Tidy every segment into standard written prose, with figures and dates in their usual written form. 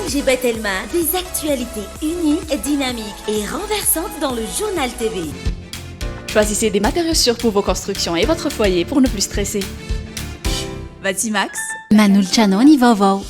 ONG Batelma, des actualités uniques, dynamiques et renversantes dans le Journal TV. Choisissez des matériaux sûrs pour vos constructions et votre foyer pour ne plus stresser. Batimax. Manolotra anao ny vaovao.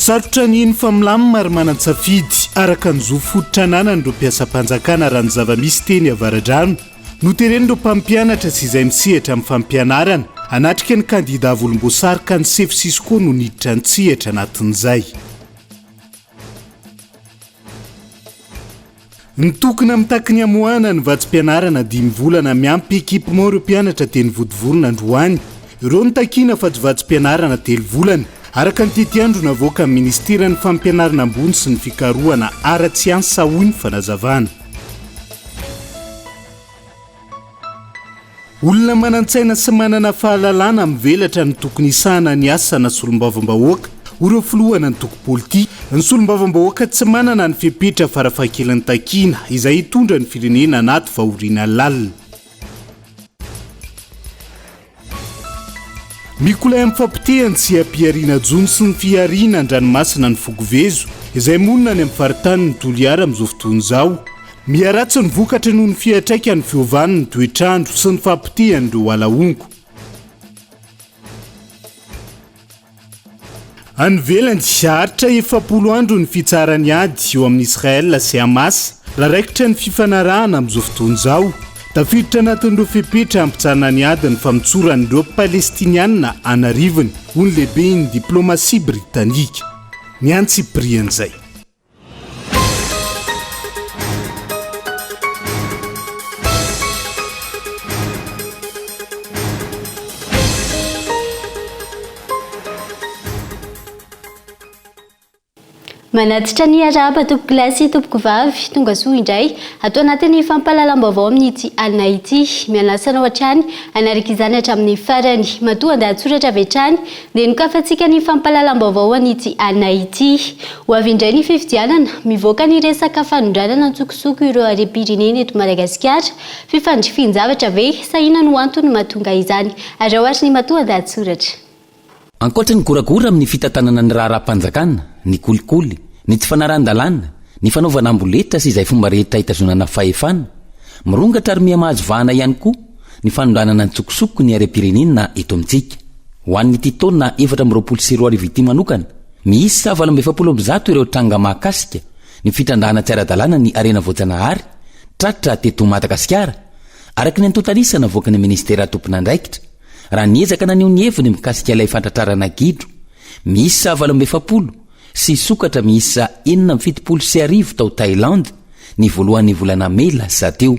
Sarotra ny hino fa milamina ary manan-tsafidy araka ny zo fototra ananany ireo mpiasam-panjakana raha ny zava-misy teny Avaradrano. Noteren'ireo mpampianatra sy izay misehatra amin'ny fampianarana hanatrika ny kandidà volomboasary ka ny sefo Cisco no niditra an-tsehatra anatin'izay. Nitokona mitaky ny hamoahana ny vatsim-pianarana dimy volana miampy équipement ireo mpianatra teny Vontovorona androany. Ireo no takiana fa tsy vatsim-pianarana telo volana, araka ny tetiandro navoakan'ny minisiteran'ny fampianarana ambony sy ny fikarohana ara-tsiansa, hoy ny fanazavana. Olona manan-tsaina sy manana fahalalana mivelatra no tokony hisahana ny asana solombavambahoaka, hoy ireo filohana antoko politika. Ny solombavambahoaka tsy manana ny fepetra farafahakeliny takiana izay hitondra ny firenena anaty fahoriana lalina. Mikolay amin'ny fampotehany sy ampihariana jono sy ny fihariana an-dranomasina ny foko Vezo, izay monina any amin'ny faritanin'i Toliara amin'izao fotoana izao. Miharatsy ny vokatra noho ny fiantraikan'ny fiovan'ny toetr'andro sy ny fahapotehan'ireo ala honko. Any ivelany, haharitra 40 andro ny fitsaharan'ny ady eo amin'i Israel sy Hamas, raha raikitra ny fifanarahana amin'izao fotoana izao. Tafiditra anatin'ireo fepetra hampitsaharana ny ady ny famotsoran'ireo Palestiniana an'arivony, hoy ny lehiben'ny diplaomasia britanika. Ny antsipirian'izay. Manatitra ny arahaba tompoko lahy sy tompoko vavy, tonga soa indray ato anatin'ny fampahalalam-baovao amin'ity alina ity. Mianasa anao hatrany hanaraka izany hatramin'ny farany. Matoa an-dahatsoratra avy hatrany dia nokafantsika ny fampahalalam-baovao an'ity alina ity. Ho avy indray ny fifidianana, mivoaka ny resaka fanondranana antsokosoko ireo harem-pirenena eto Madagasikara, fifandrifian-javatra ve sa inona no antony mahatonga izany? Araho ary ny matoandahatsoratra. Ankoatra ny goragora amin'ny fitantanana ny raharaham-panjakana, ny kolikoly, ny tsy fanarahan-dalàna, ny fanaovana amboletra sy izay fomba rehetra hitazonana fahefana, mirongatra ary miha-mahazo vahana ihany koa ny fanondranana antsokosoko ny harem-pirenena eto amintsika. Ho an'ity taona 2024 ity manokana, Miisa 148 ireo tranga mahakasika ny fitrandrahana tsy ara-dalàna ny harena voajanahary tratra teto Madagasikara, araka ny antontan'isa navoakan'ny minisitera tompon'andraikitra, raha niezaka naneho ny heviny mikasika ilay fantratrarana gidro miisa 48 sy sokatra miisa 1076 tao Thaïlande ny voalohan'ny volana mey lasa teo.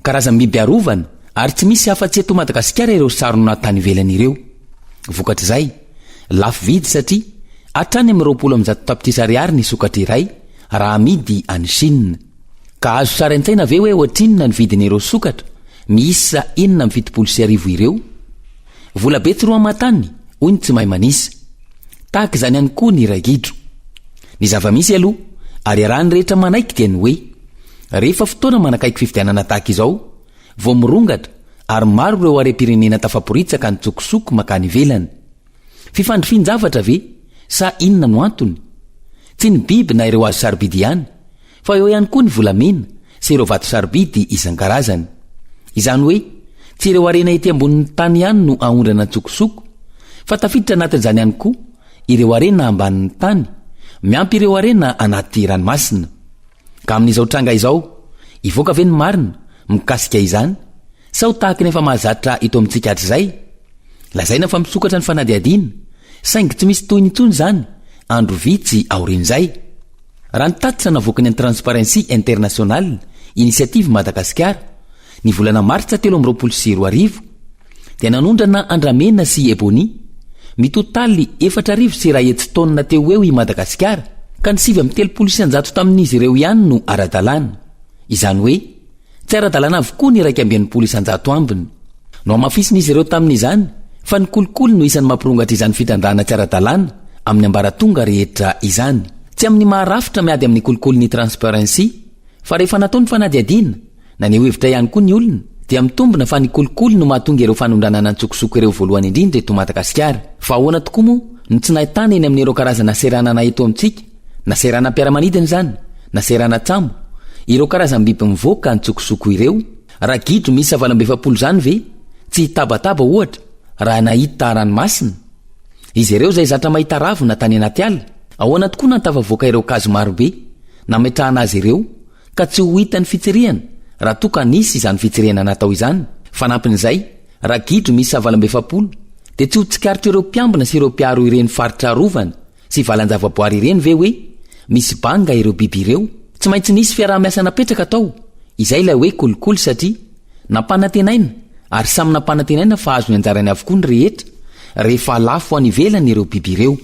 Karazam-biby arovana ary tsy misy afa-tsy eto Madagasikara ireo sarona tany ivelany ireo. Vokatr'izay, lafo vidy satria hatrany amin'ny 120 tapitrisa ariary ny sokatra iray raha amidy any Chine. Ka azo sary an-tsaina ve hoe ohatrinona ny vidin'ireo sokatra miisa 1076 ireo? Vola be tsy roa aman-tany, hoy ny tsy mahay manisa. Tahaka izany ihany koa ny ragidro. Ny zava-misy aloha, ary iarahan'ny rehetra manaiky dia ny hoe, rehefa fotoana manakaiky fifidianana tahaka izao, vao mirongatra ary maro ireo harem-pirenena tafaporitsaka an-tsokosoko mankany ivelany. Fifandrifian-javatra ve sa inona no antony? Tsy ny biby na ireo hazo sarobidy ihany, fa eo ihany koa ny volamena sy ireo vato sarobidy isan-karazany. Izany hoe, tsy ireo harena ety ambonin'ny tany ihany no aondrana an-tsokosoko, fa tafiditra anatin'izany ihany koa ireo harena ambanin'ny tany, miampy ireo harena anaty ranomasina. Ka amin'izao tranga izao, hivoaka ve ny marina mikasika izany sa ho tahaka ny efa mahazatra eto amintsika hatrizay? Lazaina fa misokatra ny fanadihadiana, saingy tsy misy tohiny intsony izany andro vitsy aorian'izay. Raha ny tatitra navoakan'ny Transparency International Initiative Madagascar, ny volana martsa 2023, dia nanondrana andramena sy ebony, mitotaly 14000 taonina teo ho eo i Madagasikara, ka ny 139 tamin'izy ireo ihany no ara-dalàna. Izany hoe, tsy ara-dalàna avokoa ny 61% ambiny. Nohamafisin'izy ireo tamin'izany fa ny kolikoly no isan'ny mampirongatra izany fitrandrahana tsy ara-dalàna. amin'ny ambaratonga rehetra izany. Tsy amin'ny maha rafitra miady amin'ny kolikoly ny Transparency fa rehefa natao ny fanadihadiana, naneho hevitra ihany koa ny olona, dia mitombina fa ny kolikoly no mahatonga ireo fanondranana an-tsokosoko ireo voalohany indrindra eto Madagasikara. Fa ahoana tokoa moa no tsy nahitana eny amin'ireo karazana seranana eto amintsika, na seranam-piaramanidina izany, na seranan-tsambo, ireo karazam-biby mivoaka an-tsokosoko ireo? Raha gidro miisa 48 izany ve tsy hitabataba ohatra raha nahita ranomasina? Izy ireo izay zatra mahita ravina tany anaty ala, ahoana tokoa nantafavoaka ireo kazo marobe nametrahana azy ireo ka tsy ho hita ny fitsirihana raha toa ka nisy izany fitsirihana natao izany? Fanampin'izay, raha gidro miisa 48 dia tsy ho tsikaritr'ireo mpiambina sy ireo mpiaro ireny faritra arovana sy valan-javaboary ireny ve hoe misy banga ireo biby ireo? Tsy maintsy nisy fiaraha-miasa napetraka tao, izay ilay hoe kolikoly satria nampanantenaina ary samy nampanantenaina fa azo ny anjarany avokoa ny rehetra rehefa lafo any ivelany ireo biby ireo.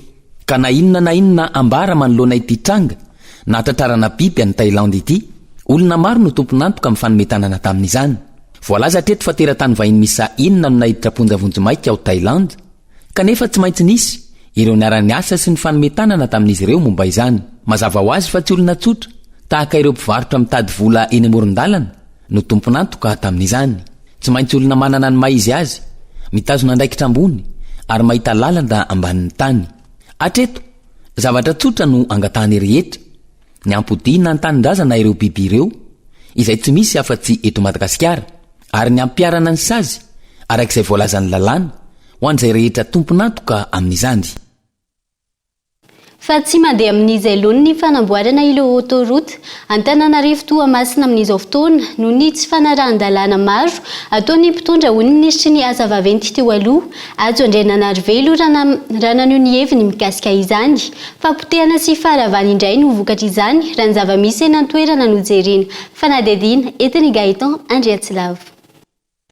Ka na inona na inona ambara manoloana ity tranga nahatratrarana biby any Thaïlande ity, olona maro no tompon'antoka amin'ny fanome-tanana tamin'izany. Voalaza hatreto fa teratany vahiny miisa enina no naiditra am-ponja vonjimaika ao Thaïlande, Kanefa tsy maintsy nisy ireo niara-niasa sy nifanome tanana tamin'izy ireo momba izany. Mazava ho azy fa tsy olona tsotra, tahaka ireo mpivarotra mitady vola eny amoron-dalana, no tompon'antoka tamin'izany. Tsy maintsy olona manana ny maha izy azy, mitazona andraikitra ambony ary mahita lalana ambanin'ny tany. Hatreto, zavatra tsotra no angatahan'ny rehetra, ny hampodiana an-tanindrazana ireo biby ireo, izay tsy misy afa-tsy eto Madagasikara, ary ny hampiharana ny sazy araka izay voalazan'ny lalàna ho an'izay rehetra tompon'antoka amin'izany. Fa tsy mandeha amin'izay laoniny ny fanamboarana ireo autoroute Antananarivo Toamasina amin'izao fotoana noho ny tsy fanarahan-dalàna maro ataon'ny mpitondra hoy ny minisitry ny asa vaventy teo aloha Hajo Andriananarivelo raha naneho ny heviny mikasika izany. Fahapotehana sy faharavana indray no vokatr'izany raha ny zava-misy eny an-toerana no jerena. Fanadihadiana entin'i Gaëtan Andriatsilavo.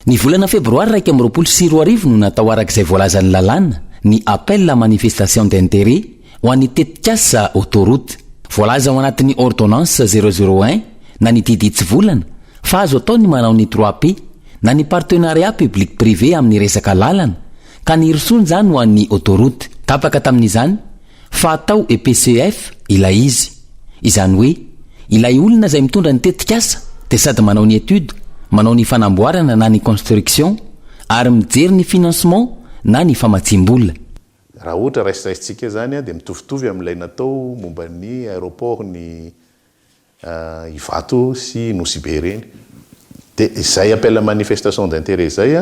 Ny volana febroary 2021 no natao araka izay voalazan'ny lalàna ny appel à manifestation d'intérêt ho an'ny tetikasa autoroute. Voalaza ao anatin'ny ordonnance zéro zéro un na ny didy hitsivolana fa azo atao ny manao ny trois P na ny partenariat public privé amin'ny resaka lalana ka nirosoana izany ho an'ny autoroute. Tapaka tamin'izany fa atao EPCF ilay izy. Izany hoe, ilay olona izay mitondra ny tetikasa dia sady manao ny étude, manao ny fanamboarana na ny construction, ary mijery ny financement na ny famatsiam-bola. Raha ohatra raisiraisintsika izany dia mitovitovy amin'ilay natao momba ny aéroport ny Ivato sy Nosy Be ireny. Dia izay appel à manifestation d'intérêt izay,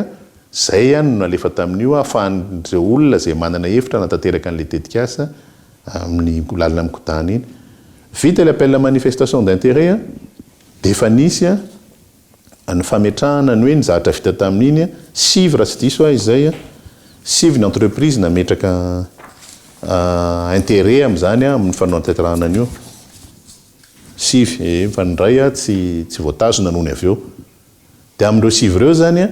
izay no nalefa tamin'io ahafahan'ireo olona izay manana hevitra hanatanteraka an'ilay tetikasa amin'ny lalana mikodana iny. Vita ilay appel à manifestation d'intérêt dia efa nisy ny fametrahana ny hoe ny zavatra vita tamin'iny, sivy raha tsy diso aho izay, sivy ny entreprise nametraka intérêt amin'izany amin'ny fanatanterahana an'io. Sivy, ee, fa ny iray tsy tsy voatazona nony avy eo. Dia amin'ireo sivy ireo izany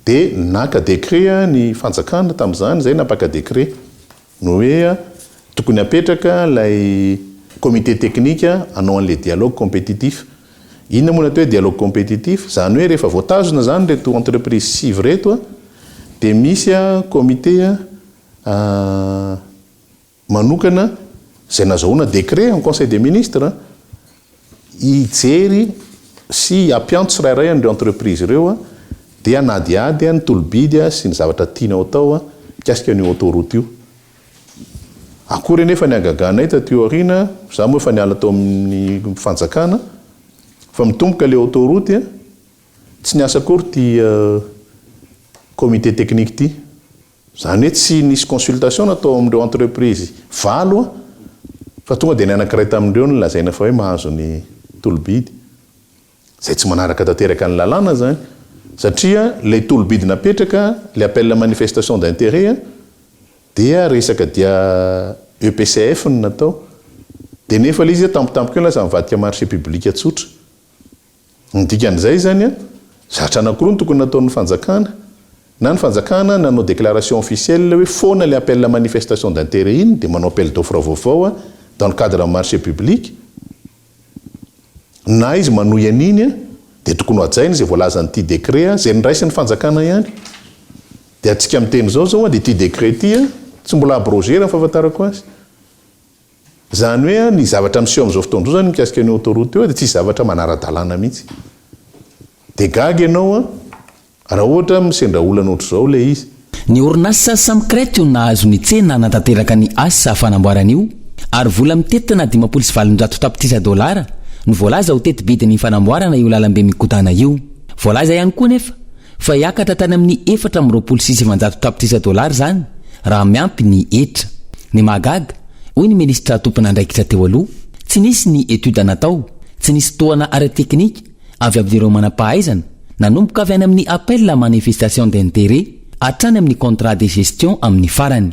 dia naka décret ny fanjakana tamin'izany, izay nampaka décret. Ny hoe tokony hapetraka ilay comité technique hanao an'ilay dialogue compétitif. Inona moa ny atao hoe dialogue compétitif? Izany hoe rehefa voatazona izany ireto entreprise sivy ireto dia misy comité manokana izay nazahoana décret en conseil des ministres hijery sy hampiantso tsirairay an'ireo entreprise ireo dia hanadihady ny tolo-bidy sy ny zavatra tiany ho atao mikasika an'io autoroute io. Akory anefa ny hagaganay taty aoriana, izaho moa efa niala tao amin'ny fanjakana, fa mitomboka ilay autoroute, tsy niasa akory ity comité technique ity. Izany hoe tsy nisy consultation natao amin'ireo entreprise valo fa tonga dia ny anankiray tamin'ireo no lazaina fa hoe mahazo ny tolo-bidy. Izay tsy manaraka tanteraka ny lalàna izany satria ilay tolo-bidy napetraka, ilay appel à manifestation d'intérêt dia resaka dia EPCF no natao. Dia nefa ilay izy tampotampoka eo lasa nivadika marché public tsotra. Ny dikan'izay izany, zatra anankiroa no tokony nataon'ny fanjakana, na ny fanjakana nanao déclaration officielle hoe foana ilay appel à manifestation d'intérêt iny dia manao appel d'offre vaovao dans le cadre ny marché public, na izy manohy an'iny dia tokony ho hajaina izay voalazan'ity décret izay noraisin'ny fanjakana ihany. Dia antsika miteny izao izao dia ity décret ity. Tsy mbola abrogé raha ny fahafantarako azy. Izany hoe ny zavatra miseho amin'izao fotoana izao izany mikasika an'io autoroute io dia tsisy zavatra manara-dalàna mihitsy. Dia gaga ianao an, raha ohatra misendra olana ohatr'izao ilay izy. Ny orinasa Samcrete no nahazo ny tsena hanatanteraka ny asa fanamboarana io ary vola mitentina 850 tapitrisa dolara no voalaza ho teti-bidin'ny fanamboarana io lalambe mikodana io. Voalaza ihany koa nefa fa hiakatra hatrany amin'ny 924 tapitrisa dolara izany raha miampy ny hetra. Ny mahagaga, hoy ny minisitra tompon'andraikitra teo aloha, tsy nisy ny étude natao, tsy nisy tohana ara-teknika avy amin'ireo manam-pahaizana, nanomboka avy any amin'ny appel à manifestation d'intérêt hatrany amin'ny contrat de gestion amin'ny farany.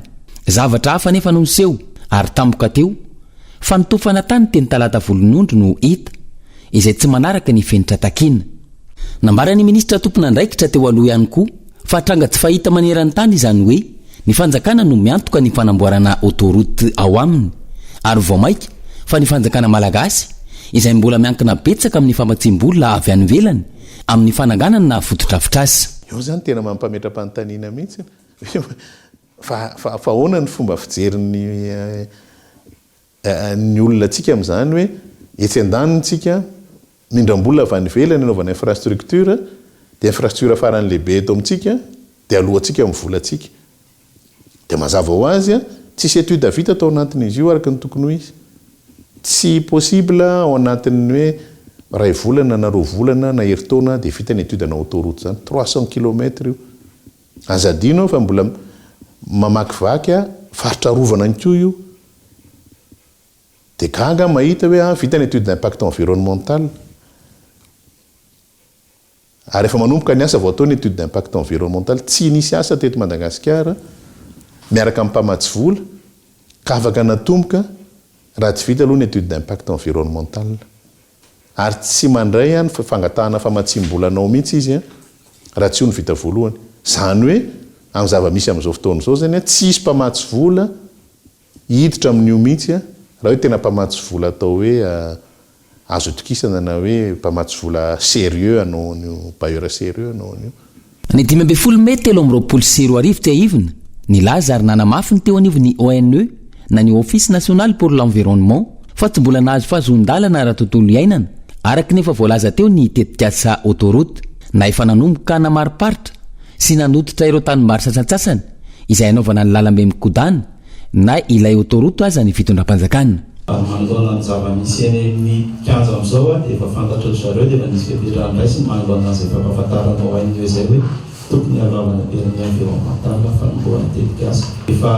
Zavatra hafa anefa no niseho ary tampoka teo, fanotofana tany teny Talata Volonondry no hita, izay tsy manaraka ny fenitra takiana. Nambaran'ny minisitra tompon'andraikitra teo aloha ihany koa fa tranga tsy fahita maneran-tany izany hoe ny fanjakana no miantoka ny fanamboarana autoroute ao aminy ary vao mainka fa ny fanjakana malagasy izay mbola miankina betsaka amin'ny famatsiam-bola avy any ivelany amin'ny fananganana fotodrafitrasa. Eo izany tena mampametra-panontaniana mihitsy fa fa ahoana ny fomba fijerin'ny ny olona antsika amin'izany hoe etsy andaniny tsika mindram-bola avy any ivelany anaovana infrastructure dia infrastructure farany lehibe eto amintsika dia alohantsika amin'ny volantsika. Dia mazava ho azy tsisy étude vita tao anatin'izy io araka ny tokony ho izy. Tsy possible ao anatin'ny hoe iray volana na roa volana na herintaona dia vita ny étude ana autoroute izany. 300 kilomètres io. Aza adino fa mbola mamakivaky faritra arovana ihany koa io. Dia gaga aho mahita hoe ah, vita ny étude d'impact environnemental. Ary efa manomboka ny asa vao atao ny étude d'impact environnemental. Tsy nisy asa teto Madagasikara miaraka amin'ny mpamatsy vola ka afaka natomboka raha tsy vita aloha ny étude d'impact environnemental. Ary tsy mandray an fangatahana famatsiam-bola anao mihitsy izy an, raha tsy io no vita voalohany. Izany hoe, amin'ny zava-misy amin'izao fotoana izao izany an, tsy hisy mpamatsy vola hiditra amin'io mihitsy an, raha hoe tena mpamatsy vola atao hoe azo itokisana na hoe mpamatsy vola sérieux hanao an'io, bailleur sérieux hanao an'io. Ny 15 mey 2023 tsiahivina, nilaza ary nanamafy ny teo anivon'ny ONE na ny Office National pour l'Environnement fa tsy mbola nahazo fahazoan-dalana ara-tontolo iainana araka ny efa voalaza teo ny tetikasa autoroute na efa nanomboka namariparitra sy nanototra ireo tanimbary sasantsasany izay hanaovana ny lalambe mikodana na ilay autoroute aza ny fitondram-panjakana. Ary manoloana ny zava-misy eny amin'ny kianja amin'izao dia efa fantatry ry zareo dia efa nisy fepetra noraisiny manoloana an'izay fampahafantarana ONE izay hoe tokony halavana permis environnemental fanombohana tetikasa. Efa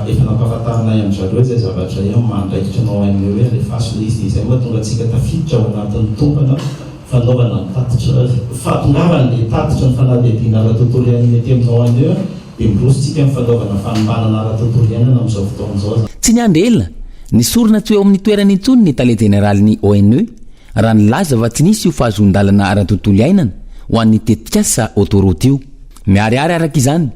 efa nampahafantarinay an-dry zareo izay zavatra izay amin'ny maha andraikitra ny ONE hoe alefaso ilay izy dia izay no mahatonga antsika tafiditra ao anatin'ny tombana fanaovana ny tatitra fahatongavan'ilay tatitra ny fanadihadiana ara-tontolo iainana ety amin'ny ONE. Dia miroso tsika amin'ny fanaovana fanombanana ara-tontolo iainana amin'izao fotoana izao izany. Tsy niandry ela, nesorina tsy ho eo amin'ny toerany intsony ny tale jeneralin'ny ONE raha nilaza fa tsy nisy io fahazoan-dalana ara-tontolo iainana ho an'ny tetikasa autoroute io. Miharihary araka izany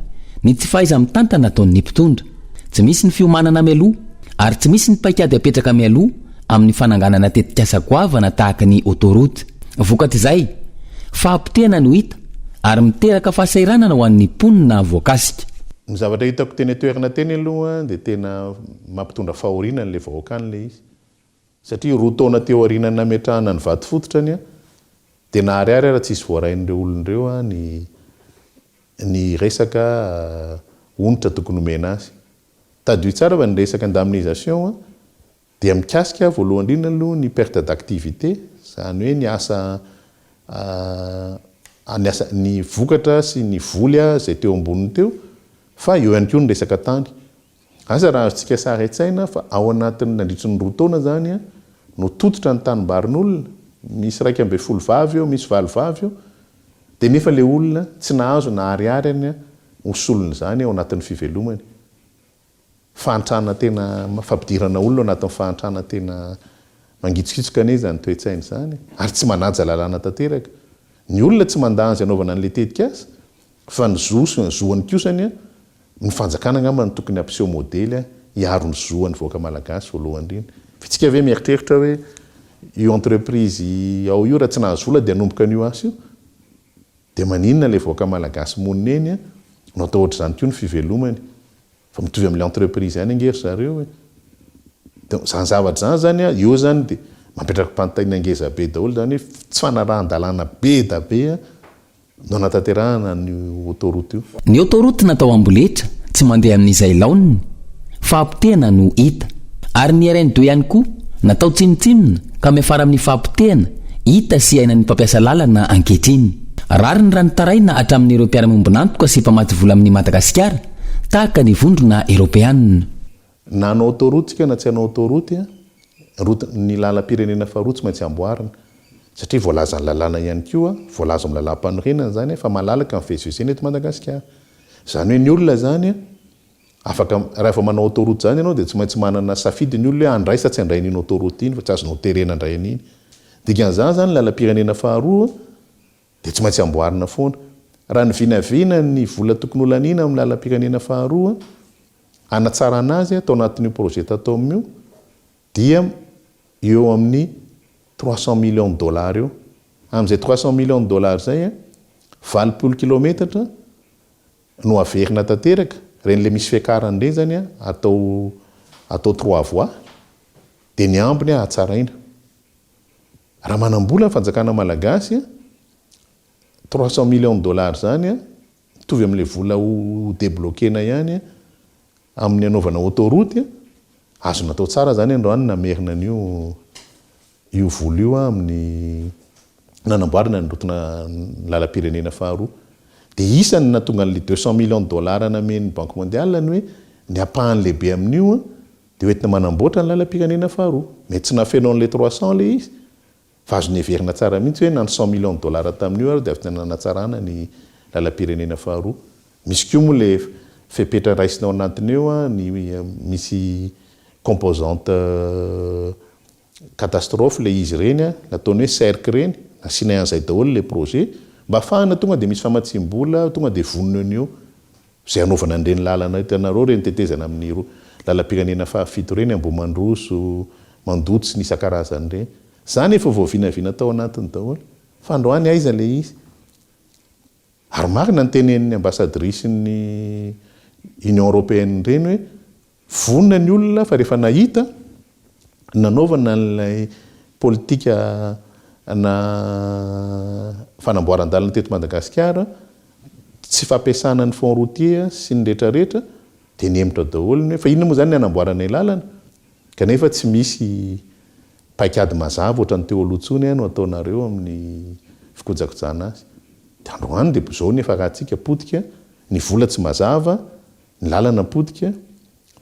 ny tsy fahaiza-mitantana ataon'ny mpitondra. Tsy misy ny fiomanana mialoha ary tsy misy ny paikady apetraka mialoha amin'ny fananganana tetikasa goavana tahaka ny autoroute. Vokatr'izay, fahapotehana no hita ary miteraka fahasahiranana ho an'ny mponina voakasika. Ny zavatra hitako teny an-toerana teny aloha dia tena mampitondra fahoriana an'ilay vahoaka any ilay izy. Satria roa taona teo aorianan'ny nametrahana ny vato fototra anie dia naharihary ara tsisy voarain'ireo olona ireo ny ny resaka onitra tokony homena azy. Tadidio tsara fa ny resaka indemnisation dia mikasika voalohany indrindra aloha ny perte d'activité, izany hoe ny asa ny asa ny vokatra sy ny voly izay teo amboniny teo, fa eo ihany koa ny resaka tany. Asa raha azontsika sary an-tsaina fa ao anatin'ny nandritry ny roa taona izany no tototra ny tanimbarin'olona, misy 11 vavy eo, misy valo vavy eo, dia nefa ilay olona tsy nahazo na ariary any ho solon'izany ao anatin'ny fivelomany. Fahantrana tena, fampidirana olona ao anatin'ny fahantrana tena mangitsokitsoka anie izany toe-tsaina izany e! Ary tsy manaja lalàna tanteraka. Ny olona tsy mandà an'izay anaovana an'ilay tetikasa, fa ny zo sy ny zoany kosa anie, ny fanjakana angamba no tokony hampiseho modely hiaro ny zoan'ny vahoaka malagasy voalohany indrindra. Fa isika ve mieritreritra hoe io entreprise ao io raha tsy nahazo vola dia hanomboka an'io asa io? Dia maninona ilay vahoaka malagasy monina eny no atao ohatr'izany koa ny fivelomany? Fa mitovy amin'ilay entreprise ihany ange ry zareo e. Donc izany zavatra izany zany an, eo zany dia mametraka mpanontaniana ngeza be daholo izany hoe tsy fanarahan-dalàna be da be no anatanterahana an'io autoroute io. Ny autoroute natao amboletra tsy mandeha amin'izay laoniny, fahapotehana no hita. Ary ny RN deux ihany koa natao tsinontsinona ka miafara amin'ny fahapotehana hita sy iainan'ny mpampiasa lalana ankehitriny. Rariny raha nitaraina hatramin'ireo mpiara-miombon'antoka sy mpamatsy vola amin'i Madagasikara tahaka ny Vondrona Eropeanina. Na hanao autoroute tsika na tsy hanao autoroute, route, ny lalam-pirenena faharoa tsy maintsy amboarina. Satria voalazan'ny lalàna ihany koa, voalaza ao amin'ny lalàm-panorenana izany fa malalaka ny fivezivezena eto Madagasikara. Izany hoe ny olona izany afaka, raha vao manao autoroute izany ianao dia tsy maintsy manana safidy ny olona hoe handray sa tsy handray an'iny autoroute iny fa tsy azonao terena handray an'iny. Dikan'izany izany ny lalam-pirenena faharoa dia tsy maintsy amboarina foana. Raha ny vinavina ny vola tokony holaniana amin'ny lalam-pirenena faharoa hanatsarana azy tao anatin'io projet Tatom io dia eo amin'ny 300 millions de dollars eo. Amin'izay 300 millions de dollars izay, 80 kilometatra no averina tanteraka, ireny ilay misy fiakarana ireny izany atao atao trois voies, dia ny ambiny hatsaraina. Raha manam-bola ny fanjakana malagasy, 300 millions de dollars izany, mitovy amin'ilay vola ho debloquer-na ihany amin'ny hanaovana autoroute, azo natao tsara izany androany namerina an'io io vola io amin'ny nanamboarana ny route-na lalam-pirenena faharoa. Dia isany nahatonga an'ilay 200 millions de dollars namen'ny Banque mondiale ny hoe ny ampahany lehibe amin'io dia hoentina manamboatra ny lalam-pirenena faharoa. Mety tsy nahafeno an'ilay 300 ilay izy Fa azo neverina tsara mihitsy hoe na ny cent millions de dollars tamin'io ary dia avy tena nanatsarana ny lalam-pirenena faharoa. Misy koa moa ilay fepetra raisina ao anatiny eo, ny misy composante catastrophe ilay izy ireny, nataony hoe cercle ireny, nasiana an'izay daholo ilay projet mba ahafahana tonga dia misy famatsiam-bola tonga dia vonona eo no eo. Izay hanaovana an'ireny lalana hitanareo ireny tetezana amin'ny lalam-pirenena fahafito ireny, Ambohimandroso, Mandoto sy ny isan-karazany ireny. Izany efa voavinavina tao anatiny daholo. Fa androany aiza ilay izy? Ary marina ny tenenin'ny ambassadrice-n'ny Union Européenne ireny hoe Vonona ny olona fa rehefa nahita ny nanaovana an'ilay politika na fanamboaran-dalana teto Madagasikara, tsy fampiasana ny fonds routier sy ny retraretra dia nihemotra daholo ny hoe fa inona moa izany ny hanamboarana ilay lalana kanefa tsy misy paikady mazava ohatran'ny teo aloha intsony no ataonareo amin'ny fikojakojana azy. Dia androany dia izao ny efa ratsika, potika, ny vola tsy mazava, Ny lalana potika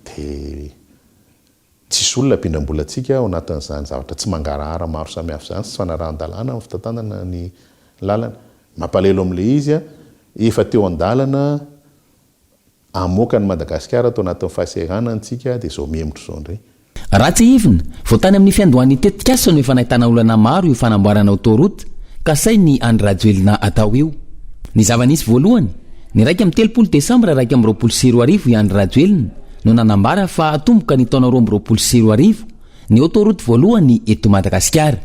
dia tsisy olona ampindram-bola antsika ao anatin'izany zavatra tsy mangarahara maro samihafa izany sy tsy fanarahan-dalàna amin'ny fitantanana ny lalana. Mampalahelo amin'ilay izy, efa teo an-dalana hamoaka an'i Madagasikara tao anatin'ny fahasahiranana isika dia izao mihemotra izao indray. Raha tsiahivina, vao tany amin'ny fiandohan'ny tetikasa no efa nahitana olana maro io fanamboarana autoroute kasain'i Andry Rajoelina atao io. Ny zava-nisy voalohany, ny 31 desambra 2021 i Andry Rajoelina no nanambara fa hatomboka ny taona 2022 ny autoroute voalohany eto Madagasikara.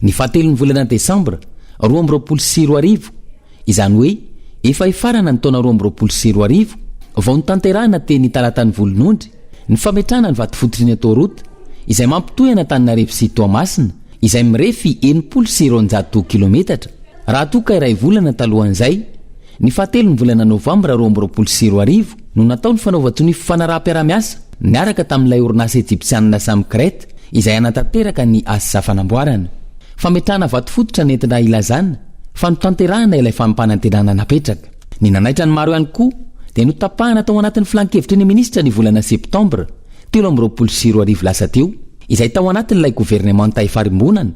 Ny fahatelon'ny volana desambra 2022, izany hoe efa hifarana ny taona 2022, vao notanterahina teny Talatan'i Volonondry, Ny fametrahana ny vatofototry ny autoroute izay mampitohy an'Antananarivo sy Toamasina izay mirefy 260 kilometatra raha toa ka iray volana talohan'izay, ny fahatelon'ny volana novambra 2022 no natao ny fanaovan-tsonia fifanaraham-piarahamiasa niaraka tamin'ilay orinasa ejipsianina Samcrete izay hanatanteraka ny asa fanamboarana. Fametrahana vatofototra nentina hilazana fa notanterahina ilay fampanantenana napetraka. Ny nanaitra ny maro ihany koa dia notapahana tao anatin'ny filankevitry ny minisitra ny volana septambra 2023 lasa teo, izay tao anatin'ilay governemanta ifarimbonana,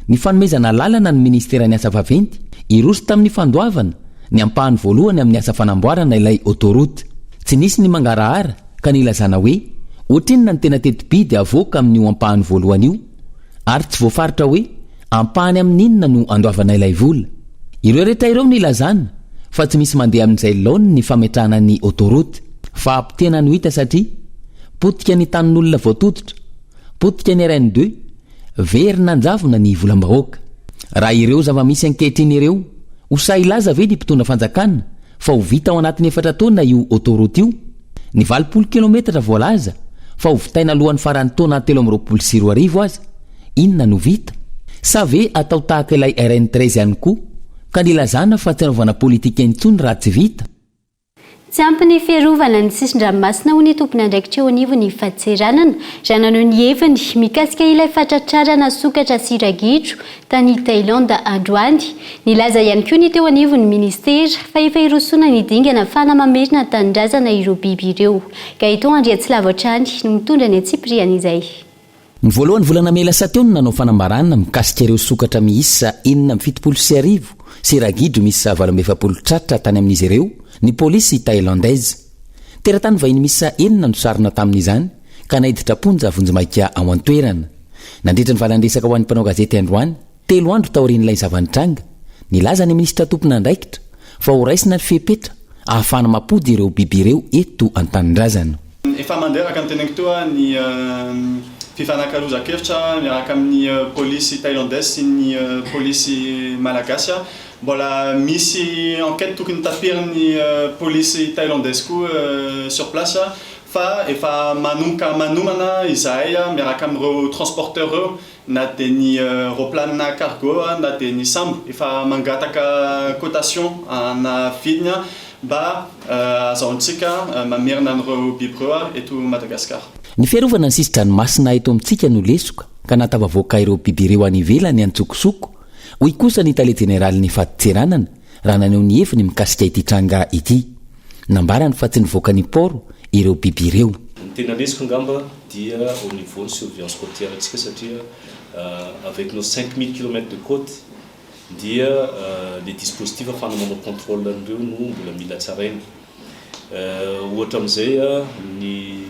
ny fanomezana alalana ny minisiteran'ny asa vaventy hiroso tamin'ny fandoavana ny ampahany voalohany amin'ny asa fanamboarana ilay autoroute. Tsy nisy ny mangarahara ka nilazana hoe ohatrinona ny tena tetibidy avoaka amin'io ampahany voalohany io ary tsy voafaritra hoe ampahany amin'inona no andoavana ilay vola. Ireo rehetra ireo no ilazana fa tsy misy mandeha amin'izay laoniny ny fametrahana ny autoroute. Fahapotehana no hita satria potika ny tanin'olona voatototra, potika ny RN deux, very nanjavona ny volam-bahoaka. Raha ireo zava-misy ankehitriny ireo, ho sahy hilaza ve ny mpitondra fanjakana fa ho vita ao anatin'ny efatra taona io autoroute io? Ny 80 kilometatra voalaza fa ho vitaina alohan'ny faran'ny taona 2023 aza, inona no vita? Sa ve atao tahaka ilay RN 13 ihany koa ka nilazana fa tsy anaovana politika intsony raha tsy vita? Tsy ampy ny fiarovana ny sisin-dranomasina hoy ny tompon'andraikitra eo anivon'ny fadintseranana raha naneho ny heviny mikasika ilay fatratrarana sokatra sy ragidro tany Thaïlande androany. Nilaza ihany koa ny teo anivon'ny ministera fa efa hirosoana ny dingana ahafahana mamerina an-tanindrazana ireo biby ireo. Gaëtan Andriatsilavo hatrany no mitondra ny antsipirian'izay. Ny voalohan'ny volana mey lasa teo no nanao fanambarana mikasika ireo sokatra miisa 1076 sy ragidro miisa 48 tratra tany amin'izy ireo ny polisy Thailandaise. Teratany vahiny miisa enina no sarona tamin'izany ka naiditra am-ponja vonjimaika ao an-toerana. Nandritra ny valan-dresaka ho an'ny mpanao gazety androany, Telo andro taorian'ilay zava-nitranga, nilaza ny minisitra tompon'andraikitra fa ho raisina ny fepetra ahafahana mampody ireo biby ireo eto an-tanindrazana. Efa mandeha araka ny teneniko teo ny fifanakalozan-kevitra miaraka amin'ny polisy Thailandaise sy ny polisy malagasy. Mbola misy enquête tokony taperin'ny polisy Thailandaise koa sur place fa efa manomboka manomana izahay miaraka amin'ireo transporteurs ireo Na dia ny roplanina cargo na dia ny sambo efa mangataka cotation ana vidiny mba azahoantsika mamerina an'ireo biby ireo eto Madagascar. Ny fiarovana ny sisi-dranomasina eto amintsika no lesoka ka nahatafavoaka ireo biby ireo any ivelany an-tsokosoko, hoy kosa ny tale jeneralin'ny fadintseranana raha naneho ny heviny mikasika ity tranga ity. Nambarany fa tsy nivoaka ny port ireo biby ireo. Ny tena lesoka angamba dia au niveau ny surveillance côtière antsika satria avec nos 5000 kilomètres de côte dia le dispositif ahafahana manao contrôle an'ireo no mbola mila tsaraina. Ohatra amin'izay ny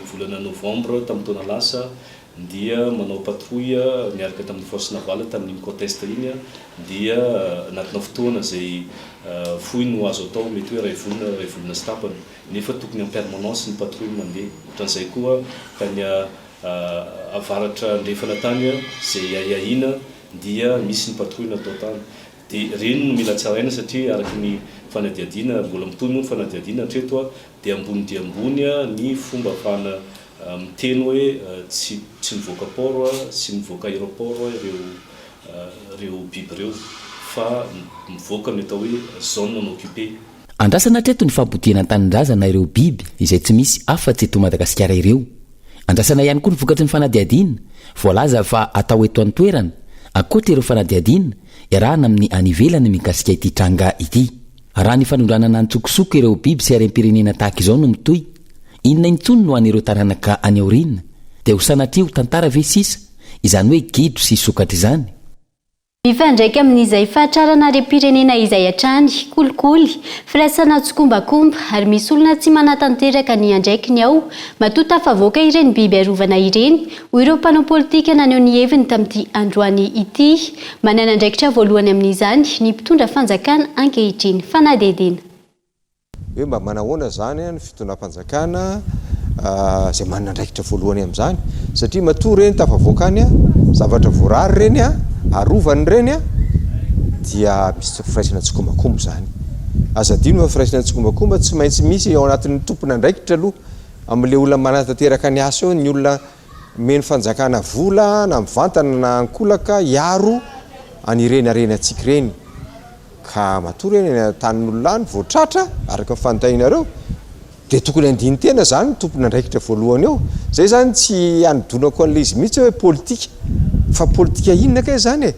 volana novembre tamin'ny taona lasa dia manao patrouille niaraka tamin'ny force navale tamin'iny côte est iny dia anatina fotoana izay fohy no azo atao mety hoe iray volana iray volana sy tapany nefa tokony en permanence ny patrouille mandeha ohatran'izay koa tany avaratra andrefana tany izay ahiahiana dia misy ny patrouille natao tany dia ireny no mila tsaraina satria araka ny fanadihadiana mbola mitohy moa ny fanadihadiana hatreto dia ambony dia ambony ny fomba ahafahana Miteny hoe tsy tsy mivoaka port sy mivoaka aeroport ireo ireo biby ireo fa mivoaka ny atao hoe zone non occupée. Andrasana hatreto ny fampodiana an-tanindrazana ireo biby izay tsy misy afa-tsy eto Madagasikara ireo. Andrasana ihany koa ny vokatry ny fanadihadiana voalaza fa atao eto an-toerana, ankoatra ireo fanadihadiana iarahana amin'ny any ivelany mikasika ity tranga ity. Raha ny fanondranana an-tsokosoko ireo biby sy harem-pirenena tahaka izao no mitohy, inona intsony no an'ireo taranaka any aoriana? Dia ho sanatria ho tantara ve sisa izany hoe gidro sy sokatra izany? Mifandraika amin'izay fahatrarana harem-pirenena izay hatrany, kolikoly, firaisana tsikombakomba ary misy olona tsy manatanteraka ny andraikiny ao, matoa tafavoaka ireny biby arovana ireny, hoy ireo mpanao politika naneho ny heviny tamin'ity androany ity. Manana andraikitra voalohany amin'izany ny mpitondra fanjakana ankehitriny. Fanadihadiana. Hoe mba manahoana izany ny fitondram-panjakana izay manana andraikitra voalohany amin'izany? Satria matoa ireny tafavoaka any, zavatra voarary ireny, arovana ireny, dia misy firaisana tsikombakomba izany. Aza adino fa firaisana tsikombakomba tsy maintsy misy ao anatin'ny tompon'andraikitra aloha amin'ilay olona manatanteraka ny asa eo, ny olona omen'ny fanjakana vola na mivantana na ankolaka hiaro an'ireny harenantsika ireny. Ka matoa ireny any an-tanin'olona any vao tratra, araka ny fanontanianareo, dia tokony handini-tena izany ny tompon'andraikitra voalohany eo. Izay izany tsy hanodonako an'ilay izy mihitsy hoe politika. Fa politika inona kay izany e?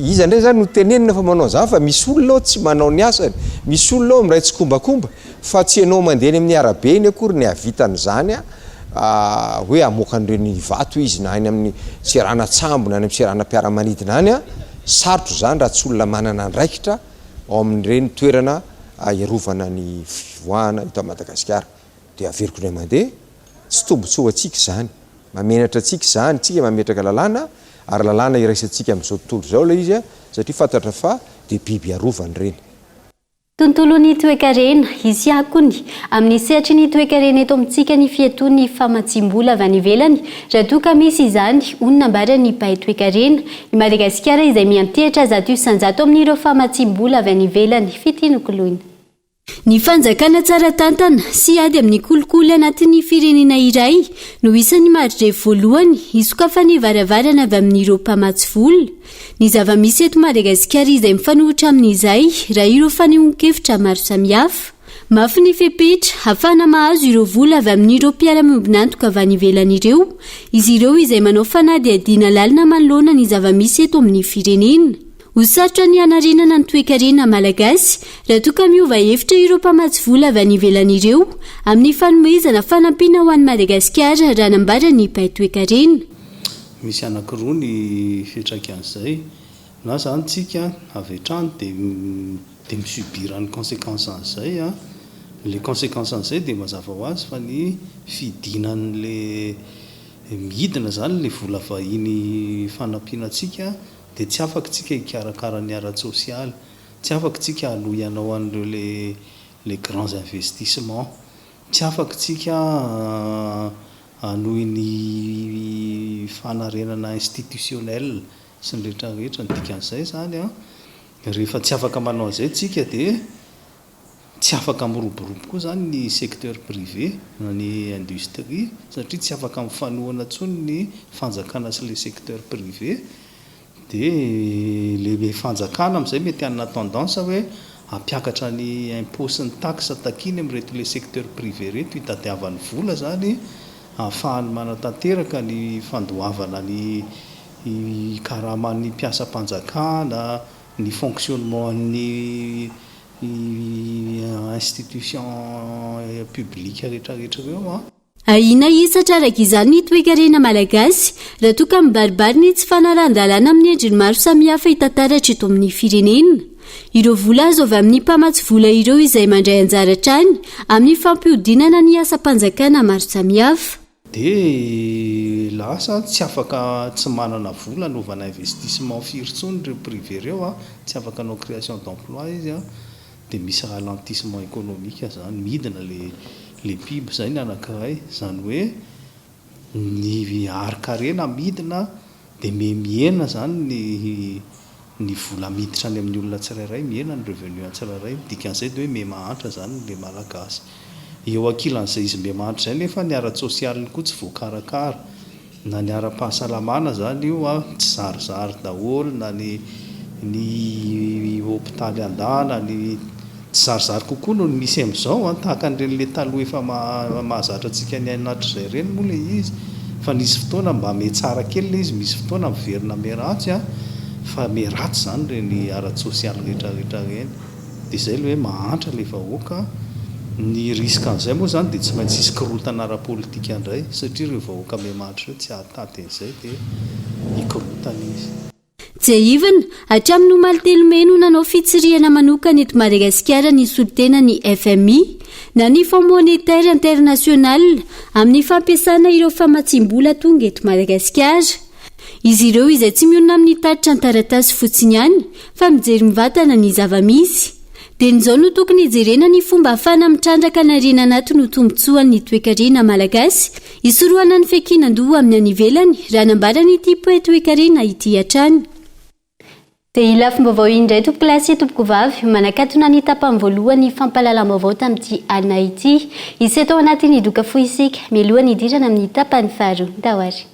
Iza indray izany no tenenina fa manao an'izany fa misy olona ao tsy manao ny asany, misy olona ao miray tsikombakomba. Fa tsy ianao mandeha eny amin'ny arabe eny akory ny hahavita an'izany hoe hamoaka an'ireny vato izy na any amin'ny seranan-tsambo na any amin'ny seranam-piaramanidina any. Sarotra izany raha tsy olona manana andraikitra ao amin'ireny toerana hiarovana ny fivoahana eto Madagasikara. Dia averiko indray mandeha, tsy tombontsoa ho antsika izany. Mahamenatra antsika izany, tsika mametraka lalàna ary lalàna iraisantsika amin'izao tontolo izao ilay izy satria fantatra fa dia biby arovana ireny. Tontolon'ny toekarena, Hisy akony amin'ny sehatry ny toekarena eto amintsika ny fiatoan'ny famatsiam-bola avy any ivelany raha toa ka misy izany, hoy ny nambaran'ny mpahay toekarena. I Madagasikara izay miantehitra 100% amin'ireo famatsiam-bola avy any ivelany. Fitia nokoloina. Ny fanjakana tsara tantana sy ady amin'ny kolikoly anatin'ny firenena iray no isan'ny maridrefy voalohany hisokafan'ny varavarana avy amin'ireo mpamatsy vola. Ny zava-misy eto Madagasikara izay mifanohitra amin'izay raha ireo fanehoan-kevitra maro samihafa. Mafy ny fepetra hahafahana mahazo ireo vola avy amin'ireo mpiara-miombon'antoka avy any ivelany ireo, izy ireo izay manao fanadihadiana lalina manoloana ny zava-misy eto amin'ny firenena. Ho sarotra ny hanarenana ny toekarena malagasy raha toa ka miova hevitra ireo mpamatsy vola avy any ivelany ireo amin'ny fanomezana fanampiana ho an'i Madagasikara raha nambaran'ny mpahay toekarena. Misy anankiroa ny fiantraikan'izay, na izany tsika avy hatrany dia dia mi-subir ny consequence an'izay an, ilay consequence an'izay dia mazava ho azy fa ny fidinan'ilay midina izany ilay vola vahiny fanampiana antsika dia tsy afaka tsika hikarakara ny ara-tsosialy, tsy afaka tsika halohy hanao an'ireo les les grands investissements, tsy afaka tsika hanohy ny fanarenana institutionnel sy ny rehetra rehetra, ny dikan'izay izany an, rehefa tsy afaka manao an'izay tsika dia Tsy afaka miroborobo koa izany ny secteur privé na ny industrie satria tsy afaka mifanohana intsony ny fanjakana sy ilay secteur privé dia ilay fanjakana amin'izay mety hanana tendance hoe hampiakatra ny impôt sy ny taxe takiany amin'ireto ilay secteur privé ireto hitadiavany vola izany ahafahany manatanteraka ny fandoavana ny karaman'ny mpiasam-panjakana, ny fonctionnement an'ny institution publique rehetra rehetra ireo an. Ahiana hisatra araka izany ny toekarena malagasy raha toa ka mibaribary ny tsy fanarahan-dalàna amin'ny endriny maro samihafa hita taratra eto amin'ny firenena. Ireo vola azo avy amin'ny mpamatsy vola ireo izay mandray anjara hatrany amin'ny fampihodinana ny asam-panjakana maro samihafa. Dia lasa tsy afaka tsy manana vola anaovana investissement firy intsony ireo privé ireo an, tsy afaka hanao création d'emploi izy an, dia misy ralentissement économique izany, midina ilay ilay PIB, izay ny anankiray, izany hoe ny harin-karena midina dia mihena izany ny ny vola miditra any amin'ny olona tsirairay, mihena ny revenu an'ny tsirairay, ny dikan'izay dia hoe miha-mahantra izany ilay Malagasy. Eo ankilan'izay izy miha-mahantra izay nefa ny ara-tsosialiny koa tsy voakarakara, na ny ara-pahasalamana izany io an, tsy zarizary daholo na ny ny hopitaly andana, ny tsy zarizary kokoa noho ny misy amin'izao an, tahaka an'ireny ilay taloha efa mahazatra antsika niaina hatrizay ireny moa ilay izy, fa nisy fotoana mba mihatsara kely ilay izy, misy fotoana miverina miharatsy an, fa miharatsy izany ireny ara-tsosialy rehetra rehetra ireny, dia izay ilay hoe mahantra ilay vahoaka, ny risque an'izay moa izany dia tsy maintsy hisy korontana ara-politika indray, satria ireo vahoaka miha-mahantra ireo tsy hahataty an'izay dia hikorontana izy. Tsiahivina, hatramin'ny omaly telo mey no nanao fitsirihana manokana eto Madagasikara ny solontenan'ny FMI, na ny Fonds Monétaire International, amin'ny fampiasana ireo famatsiam-bola tonga eto Madagasikara. Izy ireo izay tsy mionona amin'ny tatitra an-taratasy fotsiny ihany fa mijery mivantana ny zava-misy. Dieny izao no tokony hijerena ny fomba ahafahana mitrandraka ny harena anatiny ho tombontsoan'ny toekarena malagasy, hisorohana ny fiankinan-doha amin'ny any ivelany, raha nambaran'ity mpahay toekarena ity hatrany. Dia lafim-baovao indray tompokolahy sy tompokovavy, manakatona ny tapany voalohany fampahalalam-baovao tamin'ity alina ity. Hiseho tao anatin'ny doka fohy isika, mialohan'ny hidirana amin'ny tapany faharoa. Ndao ary.